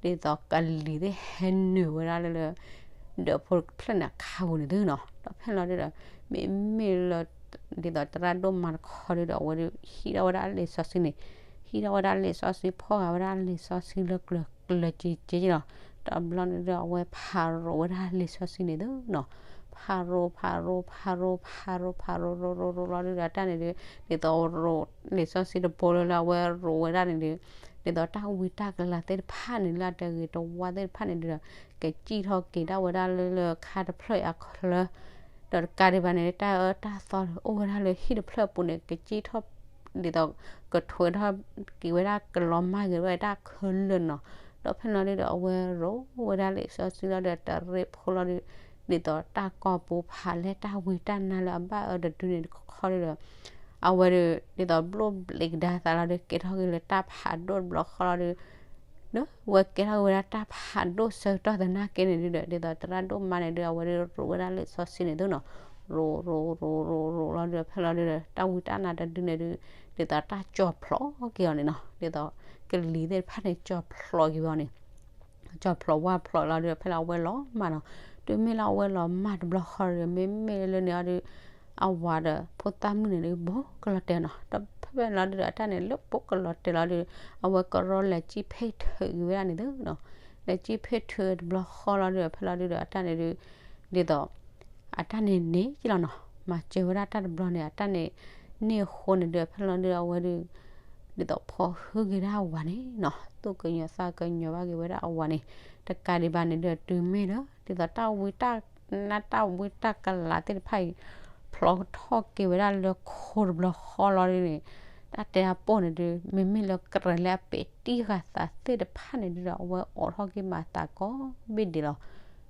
ဒ်သိးကလံၤသ့ၣ်ဟဲနုာ်ဝဲဒၣ်လၢလၢ ဒီးဖိတဖျၢၣ်န့ၣ်အခါပူၤန့ၣ်သုနီၤ ဒီးဖဲလီၤဒုဒီး မ့မ့ၢ်လၢ ဒ်သိးသရၣ်ဒိၣ်မါတခီဒုဒီး အဝဲဒုးဟံးထီၣ်ဝဲဒၣ်လံာ်စီဆှံန့ၣ် ဟံးထီၣ်ဝဲဒၣ်လံာ်စီဆှံ ဖီၣ်ဃာ်ဝဲဒၣ်လံာ်စီဆှံလၢကျၢၤကျၢၤက့က့လီၤ တဘျီန့ၣ်ဒုး အဝဲဖးရိးဝဲဒၣ်လံာ်စီဆှံန့ၣ်သုနီၤ ဖးရိး ဖးရိး ဖးရိး ဖးရိး ဖးရိး ရိး ရိး ရိး ရိးလီၤဒုဒီး တၢ်န့ၣ်ဒုး ဒ်သိးရိး လံာ်စီဆှံတဘိလၢလၢအဝဲရိးဝဲဒၣ်န့ၣ်ဒုး ဒ်သိးတၢ်ဝံတၢ်ကလၤသ့ၣ်တဖၣ်န့ၣ် လၢအတဂ့ၤတဝါသ့ၣ်တဖၣ်န့ၣ်ဒုးဒီး ကစံၣ်ထီၣ်က့ၤဒၣ်ဝဲဒၣ်လၢလၢခါတဖျၢၣ်အချၢ ဒီးတကးဒံးဘၣ်န့ၣ် တၢ်အၢတၢ်သီအိၣ်ဝဲဒၣ်လၢဟံၣ်တဖျၢၣ်အပူၤန့ၣ် ကစံၣ်ထီၣ် ဒ်သိးကထွဲထီၣ်က့ၤဝဲဒၣ် ကလီၤမၢ်က့ၤဝဲဒၣ်ခဲလၢာ်နီၤ. ဒီးဖဲလီၤဒုဒီး အဝဲရိၣ်ဝဲဒၣ်လံာ်စီဆှံလီၤဒီး တရ့ဖိလီၤဒု ဒ်သိးတၢ်ကီပူၤဖးလဲၢ် တၢ်ဝံတၢ်နါလၢအဘၣ်အၢတဒုန့ၣ်တခီဒုဒီး အဝဲဒု ဒ်သိးဘျိၣ်ဘျ့ကဒါသးလီၤဒု ကဲထီၣ်က့ၤလၢတၢ်ဖးဒိၣ်တဘျီဃီလီၤဒု ဒီးဝဲကဲထီၣ်က့ၤဝဲဒၣ်တၢ်ဖးဒိၣ်ဆၢကတီၢ်သနာ်က့န့ၣ်ဒုဒီး ဒ်သိးသရၣ်ဒိၣ်မါန့ၣ်ဒု အဝဲဒုရိၣ်ဝဲဒၣ်လံာ်စီဆှံန့ၣ်ဒုနီၤ, ရိၣ်ရိၣ်ရိၣ်ရိၣ်ရိၣ်လီၤဒု ဖဲလီၤဒုဒီး တၢ်ဝံတၢ်နါတဒုန့ၣ်ဒု ဒ်သိးတၢ်ကၠီၣ်ဖျိးက့ၤအီၤန့ၣ်နီၤ, ဒ်သိးကလံၤသ့ၣ်တဖၣ်န့ၣ် ကၠီၣ်ဖျိးက့ၤဝဲအီၤန့ၣ် ကၠီၣ်ဖျိးဝါဖျိးလီၤဒု ဖဲလီၤအဝဲလီၤမၢ်နီၤ, တုၤမ့ၢ်လၢအဝဲလီၤမၢ်တဘျီဃီဒီး မ့မ့ၢ်လၢန့ၣ်အီၤဒု အဝၤဒီးဖိသၣ်မုၣ်န့ၣ်ဒု ဘူးကလီၤတဲာ်နီၤ, ဒီးဖဲဖဲလီၤဒုဒီး အတၢ်န့ၣ်လၢဘူးကလီၤတဲာ်လီၤဒု အဝဲကရီလဲၤကံၣ်ဖ့ၣ်ထုးက့ၤဝဲဒၣ်န့ၣ်သုနီၤ, လဲၤကံၣ်ဖ့ၣ်ထုးတဘျီဃီလီၤဒု ဖဲလီၤဒုဒီး အတၢ်န့ၣ်ဒု ဒ်သိး အတၢ်န့ၣ်န့ၢ်က့ၤလီၤနီၤ, မၤစၢၤဝဲဒၣ်တၢ်တဘျီန့ၣ် အတၢ်န့ၣ်န့ၢ်အဃိန့ၣ်ဒု ဖဲလီၤဒုဒီး အဝဲဒု ဒ်သိးဖီၣ်ဟုက့ၤဒၣ်အဝၤန့ၣ်နီၤ, သူၣ်ကညီၤသးကညီၤဘၣ်က့ၤဝဲဒၣ်အဝၤန့ၣ်, တကးဒံးဘၣ်န့ၣ်ဒု တုၤမ့ၢ်လၢ ဒ်သိးတၢ်ဝံတၢ်နါတၢ်ဝံတၢ်ကလၤသ့ၣ်တဖၣ်အံၤ ဖျိးထီၣ်က့ၤဝဲဒၣ်လၢခိတဘျီဃီလီၤဒုန့ၣ်, တၢ်တဲအပိၢ်န့ၣ်ဒု မ့မ့ၢ်လၢကြၢးလၢအပဲာ်တံၢ်ဃာ်သးသ့ၣ်တဖၣ်န့ၣ်ဒုဒီး အဝဲအိးထီၣ်က့ၤမၤသးကိးဘ့ၣ်ဒဲးလီၤ.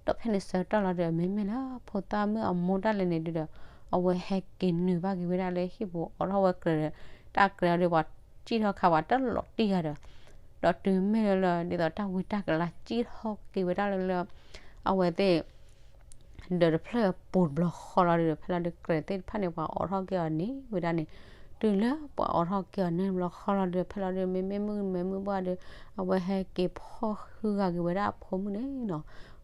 ဒီးဖဲန့ၣ်ဆၢကတီၢ်လီၤဒု မ့မ့ၢ်လၢ ဖိသၣ်မုၣ်အမိၢ်ဒၣ်လဲာ်န့ၣ်ဒုဒီး အဝဲဟဲက့ၤနုာ်ဘၣ်က့ၤဝဲဒၣ်လၢဟံၣ်ပူၤ အိးထီၣ်ဝဲကြၢးဒီး တၢ်ကြၢးအီၤဒု ပှၤစံၣ်ထီၣ်ခါပှၤတလီၤတံၢ်ဂၤဒီး ဒီးတုၤမ့ၢ်လၢလၢ ဒ်သိးတၢ်ဝံတၢ်ကလၤစံၣ်ထီၣ်က့ၤဝဲဒၣ်လၢလၢ အဝဲသ့ၣ် ဒီးတဖျၢၣ်အပူၤတဘျီဃီလီၤဒုဒီး ဖဲလီၤဒုကြၢးသ့ၣ်တဖၣ်န့ၣ် ပှၤအိးထီၣ်က့ၤအီၤန့ၣ်ဝဲဒၣ်န့ၣ်, တုၤလၢပှၤအိးထီၣ်က့ၤအီၤန့ၣ်တဘျီဃီလီၤဒုဒီး ဖဲလီၤဒု မ့မ့ၢ်မုၣ်ကမဲမုၣ်ပှၢ်ဒု အဝဲဟဲက့ၤဖီၣ်ဟုက့ၤဝဲဒၣ်အဖိမုၣ်န့ၣ်နီၤ,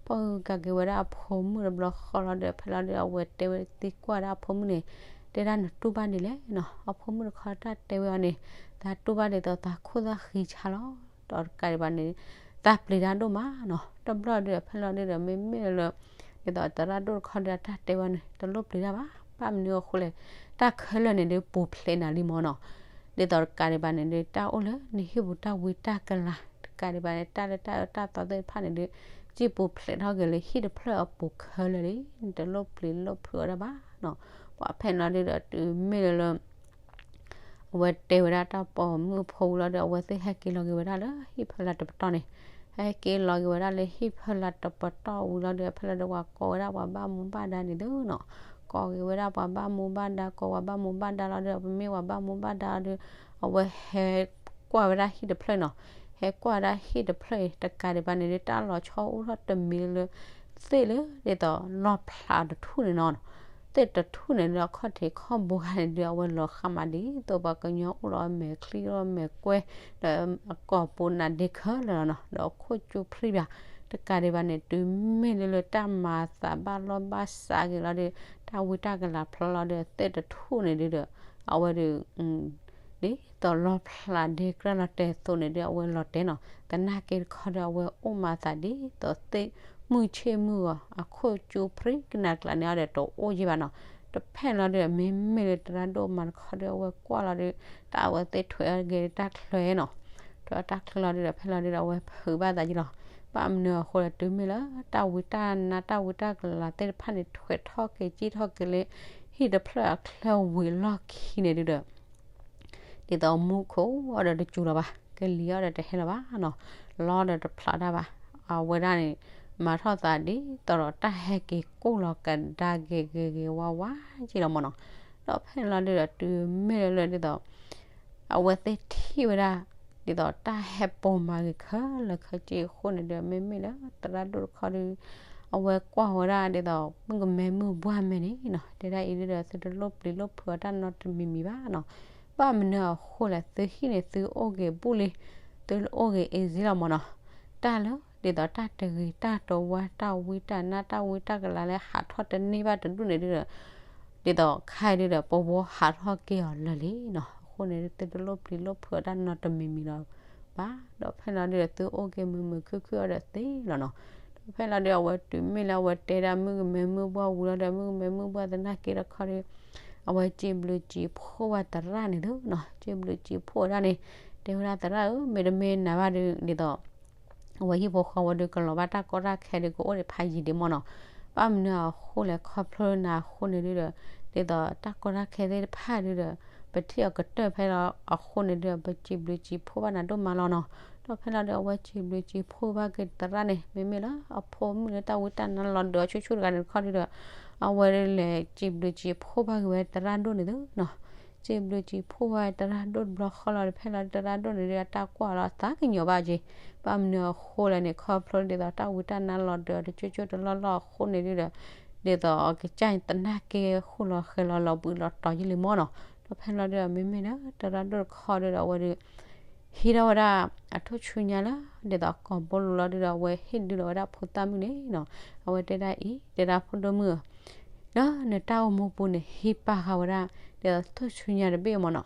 ဖီၣ်ဟုက့ၤဝဲဒၣ်အဖိမုၣ်တဘျီဃီလီၤဒုဒီး ဖဲလီၤဒု အဝဲတဲဝဲသံကွၢ်ဒၣ်အဖိမုၣ်န့ၣ်, တဲဒၣ်နတူၢ်ဘၣ်ဒ်လဲၣ်နီၤ, အဖိမုၣ်တခီတၢ်တဲဝဲအီၤန့ၣ်, သးတူၢ်ဘၣ်ဒ်သိးသးခိၣ်သၣ်ဃံဆါလီၤ, ဒီးတကးဒံးဘၣ်န့ၣ် သးပျံၤတၢ်ဒိၣ်မးနီၤ, တဘျီဒုဒီး ဖဲလီၤဒုဒီး မ့မ့ၢ်လၢ ဒ်သိးသရၣ်ဒိၣ်တခီဒု အတၢ်တဲဝဲန့ၣ် တလိၣ်ပျံၤတၢ်ဘၣ်, ဘၣ်မနုၤအဃိလဲၣ်, တၢ်ခဲလၢာ်န့ၣ်ဒု ပူၤဖျဲးနၤလံမၢ်နီၤ, ဒ်သိးတကးဒံးဘၣ်န့ၣ်ဒု တၢ်အိၣ်လၢနဟံၣ်ပူၤတၢ်ဝံတၢ်ကလၤ တကးဒံးဘၣ်န့ၣ် တၢ်လၢတၢ်အၢတၢ်သီသ့ၣ်တဖၣ်န့ၣ်ဒု စံၣ်ပူၤဖျဲးထီၣ်က့ၤလၢဟံၣ်တဖျၢၣ်အပူၤခဲလၢာ်လံ, နတလိၣ်ပျံၤလိၣ်ဖုးအီၤဒၣ်ဘၣ်နီၤ, ပှၤဖဲန့ၣ်လီၤဒုဒီး တုၤမ့ၢ်လၢလၢ အဝဲတဲဝဲဒၣ်တၢ်ပိာ်မုၣ်ဖိဝံၤလီၤဒီး အဝဲသ့ၣ်ဟဲက့ၤလီၤက့ၤဝဲဒၣ်လၢဟံၣ်ဖီလာ်တပတီၢ်န့ၣ်, ဟဲက့ၤလီၤက့ၤဝဲဒၣ်လၢဟံၣ်ဖီလာ်တပတီၢ်ဝံၤလီၤဒီး ဖဲလီၤဒု ပှၤကိးဝဲဒၣ်ပှၤဘၣ်မူဘၣ်ဒါန့ၣ်သုနီၤ, ကိးက့ၤဝဲဒၣ်ပှၤဘၣ်မူဘၣ်ဒါ ကိးပှၤဘၣ်မူဘၣ်ဒါလီၤဒီး ပမ့ၢ်ပှၤဘၣ်မူဘၣ်ဒါလီၤဒီး အဝဲဟဲကွၢ်ဝဲဒၣ်ဟံၣ်တဖျၢၣ်နီၤ, ဟဲကွၢ်ဝဲဒၣ်ဟံၣ်တဖျၢၣ်အံၤ တကးဒံးဘၣ်န့ၣ်ဒု တၢ်လီၤဆီအိၣ်ထီၣ်တမံၤလၢ သ့ၣ်လၢဒ်သိးလီၣ်ဖျးတထူၣ်န့ၣ်နီၤ, သ့ၣ်တထူၣ်န့ၣ်ဒီး ခီၣ်ထံးခီၣ်ဘိဂၤန့ၣ်ဒု အဝဲလီၤဃးမးဒ်သိးပှၤကညီအိၣ်လီၤအမဲာ်ချံအိၣ်အမဲာ်ကွဲ, ဒီးအကိာ်ပူၤနးဒ့ခဲလၢာ်လီၤနီၤ, ဒီးအခိၣ်ကၠူဖျံးဘၣ်, တကးဒံးဘၣ်န့ၣ် တုၤမ့ၢ်လၢလၢတၢ်မၤသးဘၣ်လီၢ်ဘၣ်စးက့ၤလီၤဒီး တၢ်ဝံတၢ်ကလၤဖျိးလီၤဒီး သ့ၣ်တထူၣ်န့ၣ်ဒုဒီး အဝဲဒု ဒ်သိးလီၣ်ဖျးဒ့ကြၢးလီၤတဲာ်အသိးန့ၣ်ဒု အဝဲလီၤတဲာ်နီၤ, သနာ်က့တခီဒီး အဝဲအိၣ်မၤသးဒ်သိးသ့ၣ်မုၢ်ဆ့ၣ်မုၢ်ဂီၤ အခိၣ်ကၠူဖျံးကနၣ်ကျးန့ၣ်အီၤဒီး တအိၣ်ယံၤဘၣ်နီၤ, တဖဲန့ၣ်လီၤဒုဒီး မ့မ့ၢ်လၢသရၣ်ဒိၣ်မါတခီဒီး အဝဲကွၢ်လီၤဒု တၢ်အဝဲသ့ၣ်ထွဲအီၤက့ၤတၢ်ချၢနီၤ, ထွဲအီၤတၢ်ချၢလီၤဒုဒီး ဖဲလီၤဒုဒီး အဝဲဖုးဘၣ်သးယံၤလီၤ, ဘၣ်မနုၤအဃိလဲၣ် တုၤမ့ၢ်လၢတၢ်ဝံတၢ်နါတၢ်ဝံတၢ်ကလၤသ့ၣ်တဖၣ်န့ၣ် ထွဲထီၣ်က့ၤကံၣ်ထီၣ်က့ၤလၢ ဟံၣ်တဖျၢၣ်အချၢဝံၤလီၢ်ခံန့ၣ်ဒုဒီး ဒ်သိးမူခိၣ်အီၤဒီးတစူၤလီၤဘၣ်, ကလံၤအီၤဒီးတဟဲလီၤဘၣ်နီၤ, လီဒီးတဖျးတၢ်ဘၣ်, အဝဲဒၣ်န့ၣ် မၤထီၣ်သးဒ်သိးဒီးတၢ်ဟဲက့ၤကိၢ်လီၤကဒါက့ၤဂ့ၤဂ့ၤဝါဝါက့ၤလီၤမၢ်နီၤ, ဒီးဖဲန့ၣ်လီၤဒုဒီး တုၤမ့ၢ်လၢလၢဒ်သိး အဝဲသ့ၣ်ထံၣ်ဝဲဒၣ် ဒ်သိးတၢ်ဟဲပိာ်မၤဂ့ၤခဲလၢာ်ခဲဆ့အဃိန့ၣ်ဒီး မ့မ့ၢ်လၢသရၣ်ဒိၣ်တခီဒီး အဝဲကွၢ်ဝဲဒၣ်ဒ်သိး မုၣ်ကမဲမုၣ်ပှၢ်မဲာ်န့ၣ်နီၤ, တဲဒၣ်အံၤဒ်ဒီး သုတလိၣ်ပျံၤလိၣ်ဖုးအီၤတၢ်နီတမံၤမံၤဘၣ်နီၤ, ဘၣ်မနုၤအဃိလဲၣ် သုဟံၣ်န့ၣ် သုအိၣ်က့ၤဘူၣ်လံ, သုအိၣ်က့ၤ easy လီၤမၢ်နီၤ, တၢ်လၢ ဒ်သိးတၢ်တဂ့ၤတၢ်တဝါ တၢ်ဝံတၢ်နါ တၢ်ဝံတၢ်ကလၤလၢဟးထီၣ်တန့ၢ်ဘၣ်တဒူၣ်န့ၣ်ဒုဒီး ဒ်သိးခါအံၤဒုဒီး ပဝီဟးထီၣ်က့ၤအီၤလၢာ်လံနီၤ, အဃိန့ၣ် သုတလိၣ်ပျံၤလိၣ်ဖုးအီၤတၢ်နီတမံၤမံၤလီၤဘၣ်, ဒီးဖဲန့ၣ်လီၤဒုဒီး သုအိၣ်က့ၤမုာ်မုာ်ခုၣ်ခုၣ်အီၤဒီးသ့လီၤနီၤ, ဒီးဖဲန့ၣ်လီၤဒုဒီး အဝဲတုၤမ့ၢ်လၢအဝဲတဲဒၣ်မုၣ်ကမဲမုၣ်ပှၢ်ဝံၤလီၤဒီး မုၣ်ကမဲမုၣ်ပှၢ်သနာ်က့တခီဒီး အဝဲစံးဘျုးစံးဖှိၣ်ဝဲသရၣ်န့ၣ်သုနီၤ, စံးဘျုးစံးဖှိၣ်ဝဲဒၣ်န့ၣ် တဲဝဲဒၣ်သရၣ်ဧၢ မ့တမ့ၢ်နၤဘၣ်ဒုး ဒ်သိး အဝဲဟံၣ်ဖိဃီဖိဒုး ကလီၤဘၣ်တၢ်ကီတၢ်ခဲဒုး ကအိၣ်ဒံးဖးယံၤဒံးမၢ်နီၤ, ဘၣ် ဘၣ်မနုၤအဃိလဲၣ် ခီဖျိနၤအဃိန့ၣ်ဒုဒီး ဒ်သိးတၢ်ကီတၢ်ခဲသ့ၣ်တဖၣ်ဒုဒီး ပထံၣ်အီၤကတၢၢ်ဖဲလီၤအဃိန့ၣ်ဒုဒီး ပစံးဘျုးစံးဖှိၣ်ဘၣ်နၤဒိၣ်မးလီၤနီၤ. ဒီးဖဲလီၤဒုဒီး အဝဲစံးဘျုးစံးဖှိၣ်ဘၣ်က့ၤသရၣ်န့ၣ် မ့မ့ၢ်လၢအဖိမုၣ်လၢတၢ်ဝံတၢ်နါလီၤဒုးအီၤဆူၣ်ဆူၣ်တဂၤန့ၣ်တခီဒုဒီး အဝဲလဲၤစံးဘျုးစံးဖှိၣ်ဘၣ်က့ၤဝဲသရၣ်ဒိၣ်န့ၣ်သုနီၤ. စံးဘျုးစံးဖှိၣ်ဝဲသရၣ်ဒိၣ်တဘျီဃီလီၤဒီး ဖဲလီၤဒုဒီးသရၣ်ဒိၣ်န့ၣ်ဒုဒီး အတၢ်ကွၢ်လီၤအသးကညီၤဘၣ်က့ၤ ဘၣ်မနုၤအဃိလဲၣ်န့ၣ် ခီဖျိဒ်သိးတၢ်ဝံတၢ်နါလီၤဒုးအီၤတကၠိကၠိတလီၢ်လီၢ်အဃိန့ၣ်ဒုဒီး ဒ်သိးအကစၢ်န့ၣ်တနာ်က့ဃိလီၤဃဲၤလီၤလီၤဘှံးလီၤတီၤယံာ်လံမီၢ်နီၤ. ဒီးဖဲလီၤဒုဒီး မ့မ့ၢ်လၢသရၣ်ဒိၣ်တခီဒုဒီး အဝဲဒုး ဟံးထီၣ်ဝဲဒၣ်အထူၣ်ဆူညါလၢ ဒ်သိးကိာ်ဘိလိၤလီၤဒုဒီး အဝဲဟ့ၣ်ဒုလီၤဝဲဒၣ်ဖိသၣ်မုၣ်န့ၣ်နီၤ. အဝဲတဲဒၣ်အံၤ တဲဒၣ်ဖိဒိၣ်မုၣ်ဧၢ လၢနတၢ်အိၣ်မူပူၤန့ၣ် ဟံးပာ်ဃာ်ဝဲဒၣ် ဒ်သိးထူၣ်ဆူညါတဘ့ၣ်မီၢ်နီၤ.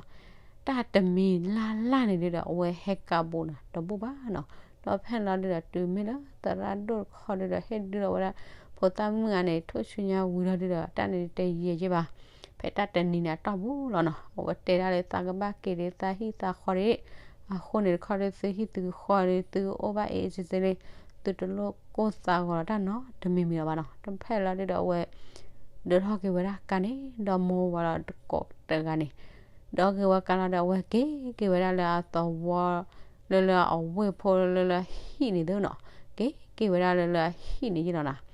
တၢ်တမံၤလၢ်လၢ်န့ၣ်ဒုဒီး အဝဲဟဲကးဘူးနၤတဘူးဘၣ်နီၤ. ဒီးဖဲလီၤဒုဒီး တုၤမ့ၢ်လၢသရၣ်ဒိၣ်တခီဒုဒီး ဟ့ၣ်ဒုလီၤဝဲဒၣ် ဖိသၣ်မုၣ်ဂၤန့ၣ် ထူၣ်ဆူညါဝံၤလီၤဒုဒီး တၢ်န့ၣ်တယံာ်ယံာ်ဘၣ် ဖဲတၢ်တနံၤန့ၣ်အတီၢ်ပူၤလီၤနီၤ. အဝဲတဲဒၣ်လၢသးကဘၣ်က့ၤဒံးသးဟံၣ်သးဃီဒံး အဃိန့ၣ်တခီဒု သုဟံၣ်သုဃီဒံး သုအိၣ်ဘၣ်အ့ၣ်စ့သ့လံ သုတလိၣ်ကိၢ်သးဂီၤလီၤတၢ်နီတမံၤမံၤလီၤဘၣ်နီၤ. ဒီးဖဲလီၤဒုဒီး အဝဲ ဒုးထီၣ်က့ၤဝဲဒၣ်ကါန့ၣ် ဒီးမိၢ်ဝၤလီၤတကိးတဂၤန့ၣ် ဒီးက့ၤဝဲကါလီၤဒီး အဝဲက့ၤက့ၤဝဲဒၣ်လၢအသဝီ လၢလၢအဝ့ၢ်ဖိလၢလၢဟံၣ်န့ၣ်သုနီၤ. က့ၤက့ၤဝဲဒၣ်လၢလၢအဟံၣ်န့ၣ်ယ့ၢ်လီၤနီၤ.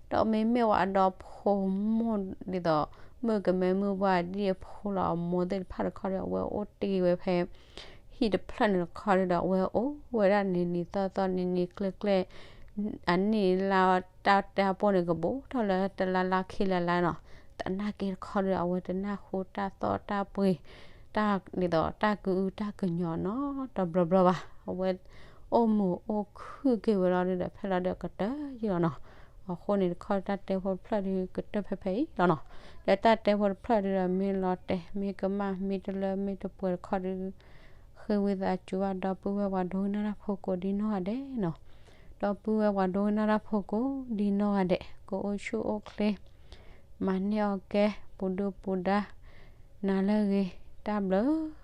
ဒီးမ့မ့ၢ်ဝဲအဒီဖိမိၢ်ဒ်သိး မုၣ်ကမဲမုၣ်ပှၢ်ဒံၣ်အဖိလီၤ အမိၢ်သ့ၣ်တဖၣ်တခီဒီး အဝဲအိၣ်တ့ၢ်ဝဲဖဲ ဟံၣ်တဖျၢၣ်န့ၣ်တခီဒုဒီး အဝဲအိၣ်ဝဲဒၣ်နံၤနံၤသီသီနံၤနံၤကျဲကျဲ အနံၣ်လါတၢ်တၢ်ပိၢ်န့ၣ် ကဘူးထီၣ်လၢတလါလါခံလါလါနီၤ. တနာ်က့တခီဒုဒီး အဝဲတနၢ်ဟူတၢ်သီၣ်တၢ်ပှ့ၤ တၢ်ဒ်သိးတၢ်ကအုတၢ်ကညီၤနီတဘျီဘျီဘၣ်. အဝဲ အိၣ်မုာ်အိၣ်ခုၣ်က့ၤဝဲလီၤဒုဒီး ဖဲလီၤဒုဒီးကတၢၢ်ယ့ၢ်လီၤနီၤ. အဃိန့ၣ်တခီ တၢ်တဲဖိတဖျၢၣ်ဒုကတၢၢ်ဖဲဖဲအံၤလီၤနီၤ. ဒီးတၢ်တဲဖိတဖျၢၣ်ဒုဒီး မ့ၢ်လီၤတဲာ်မ့ၢ်ကမၣ်မ့ၢ်တလၢမ့ၢ်တပှဲၤတခီဒု ဃ့ဝံသးစူၤဘၣ်ဒီပုၢ်ဝဲၢ်ပှၤဒိကနၣ်တၢ်ဖိကိးဒ်နီၢ်ဂၤဒဲးနီၤ. ဒီပုၢ်ဝဲၢ်ပှၤဒိကနၣ်တၢ်ဖိကိးဒ်နီၢ်ဂၤဒဲး ကအိၣ်ဆူၣ်အိၣ်ချ့ မၤန့ၢ်အီၣ်ကဲ ပူၤဒုၣ်ပူၤဒါ နၤလၢအဂ့ၤ တၢ်ဘျုး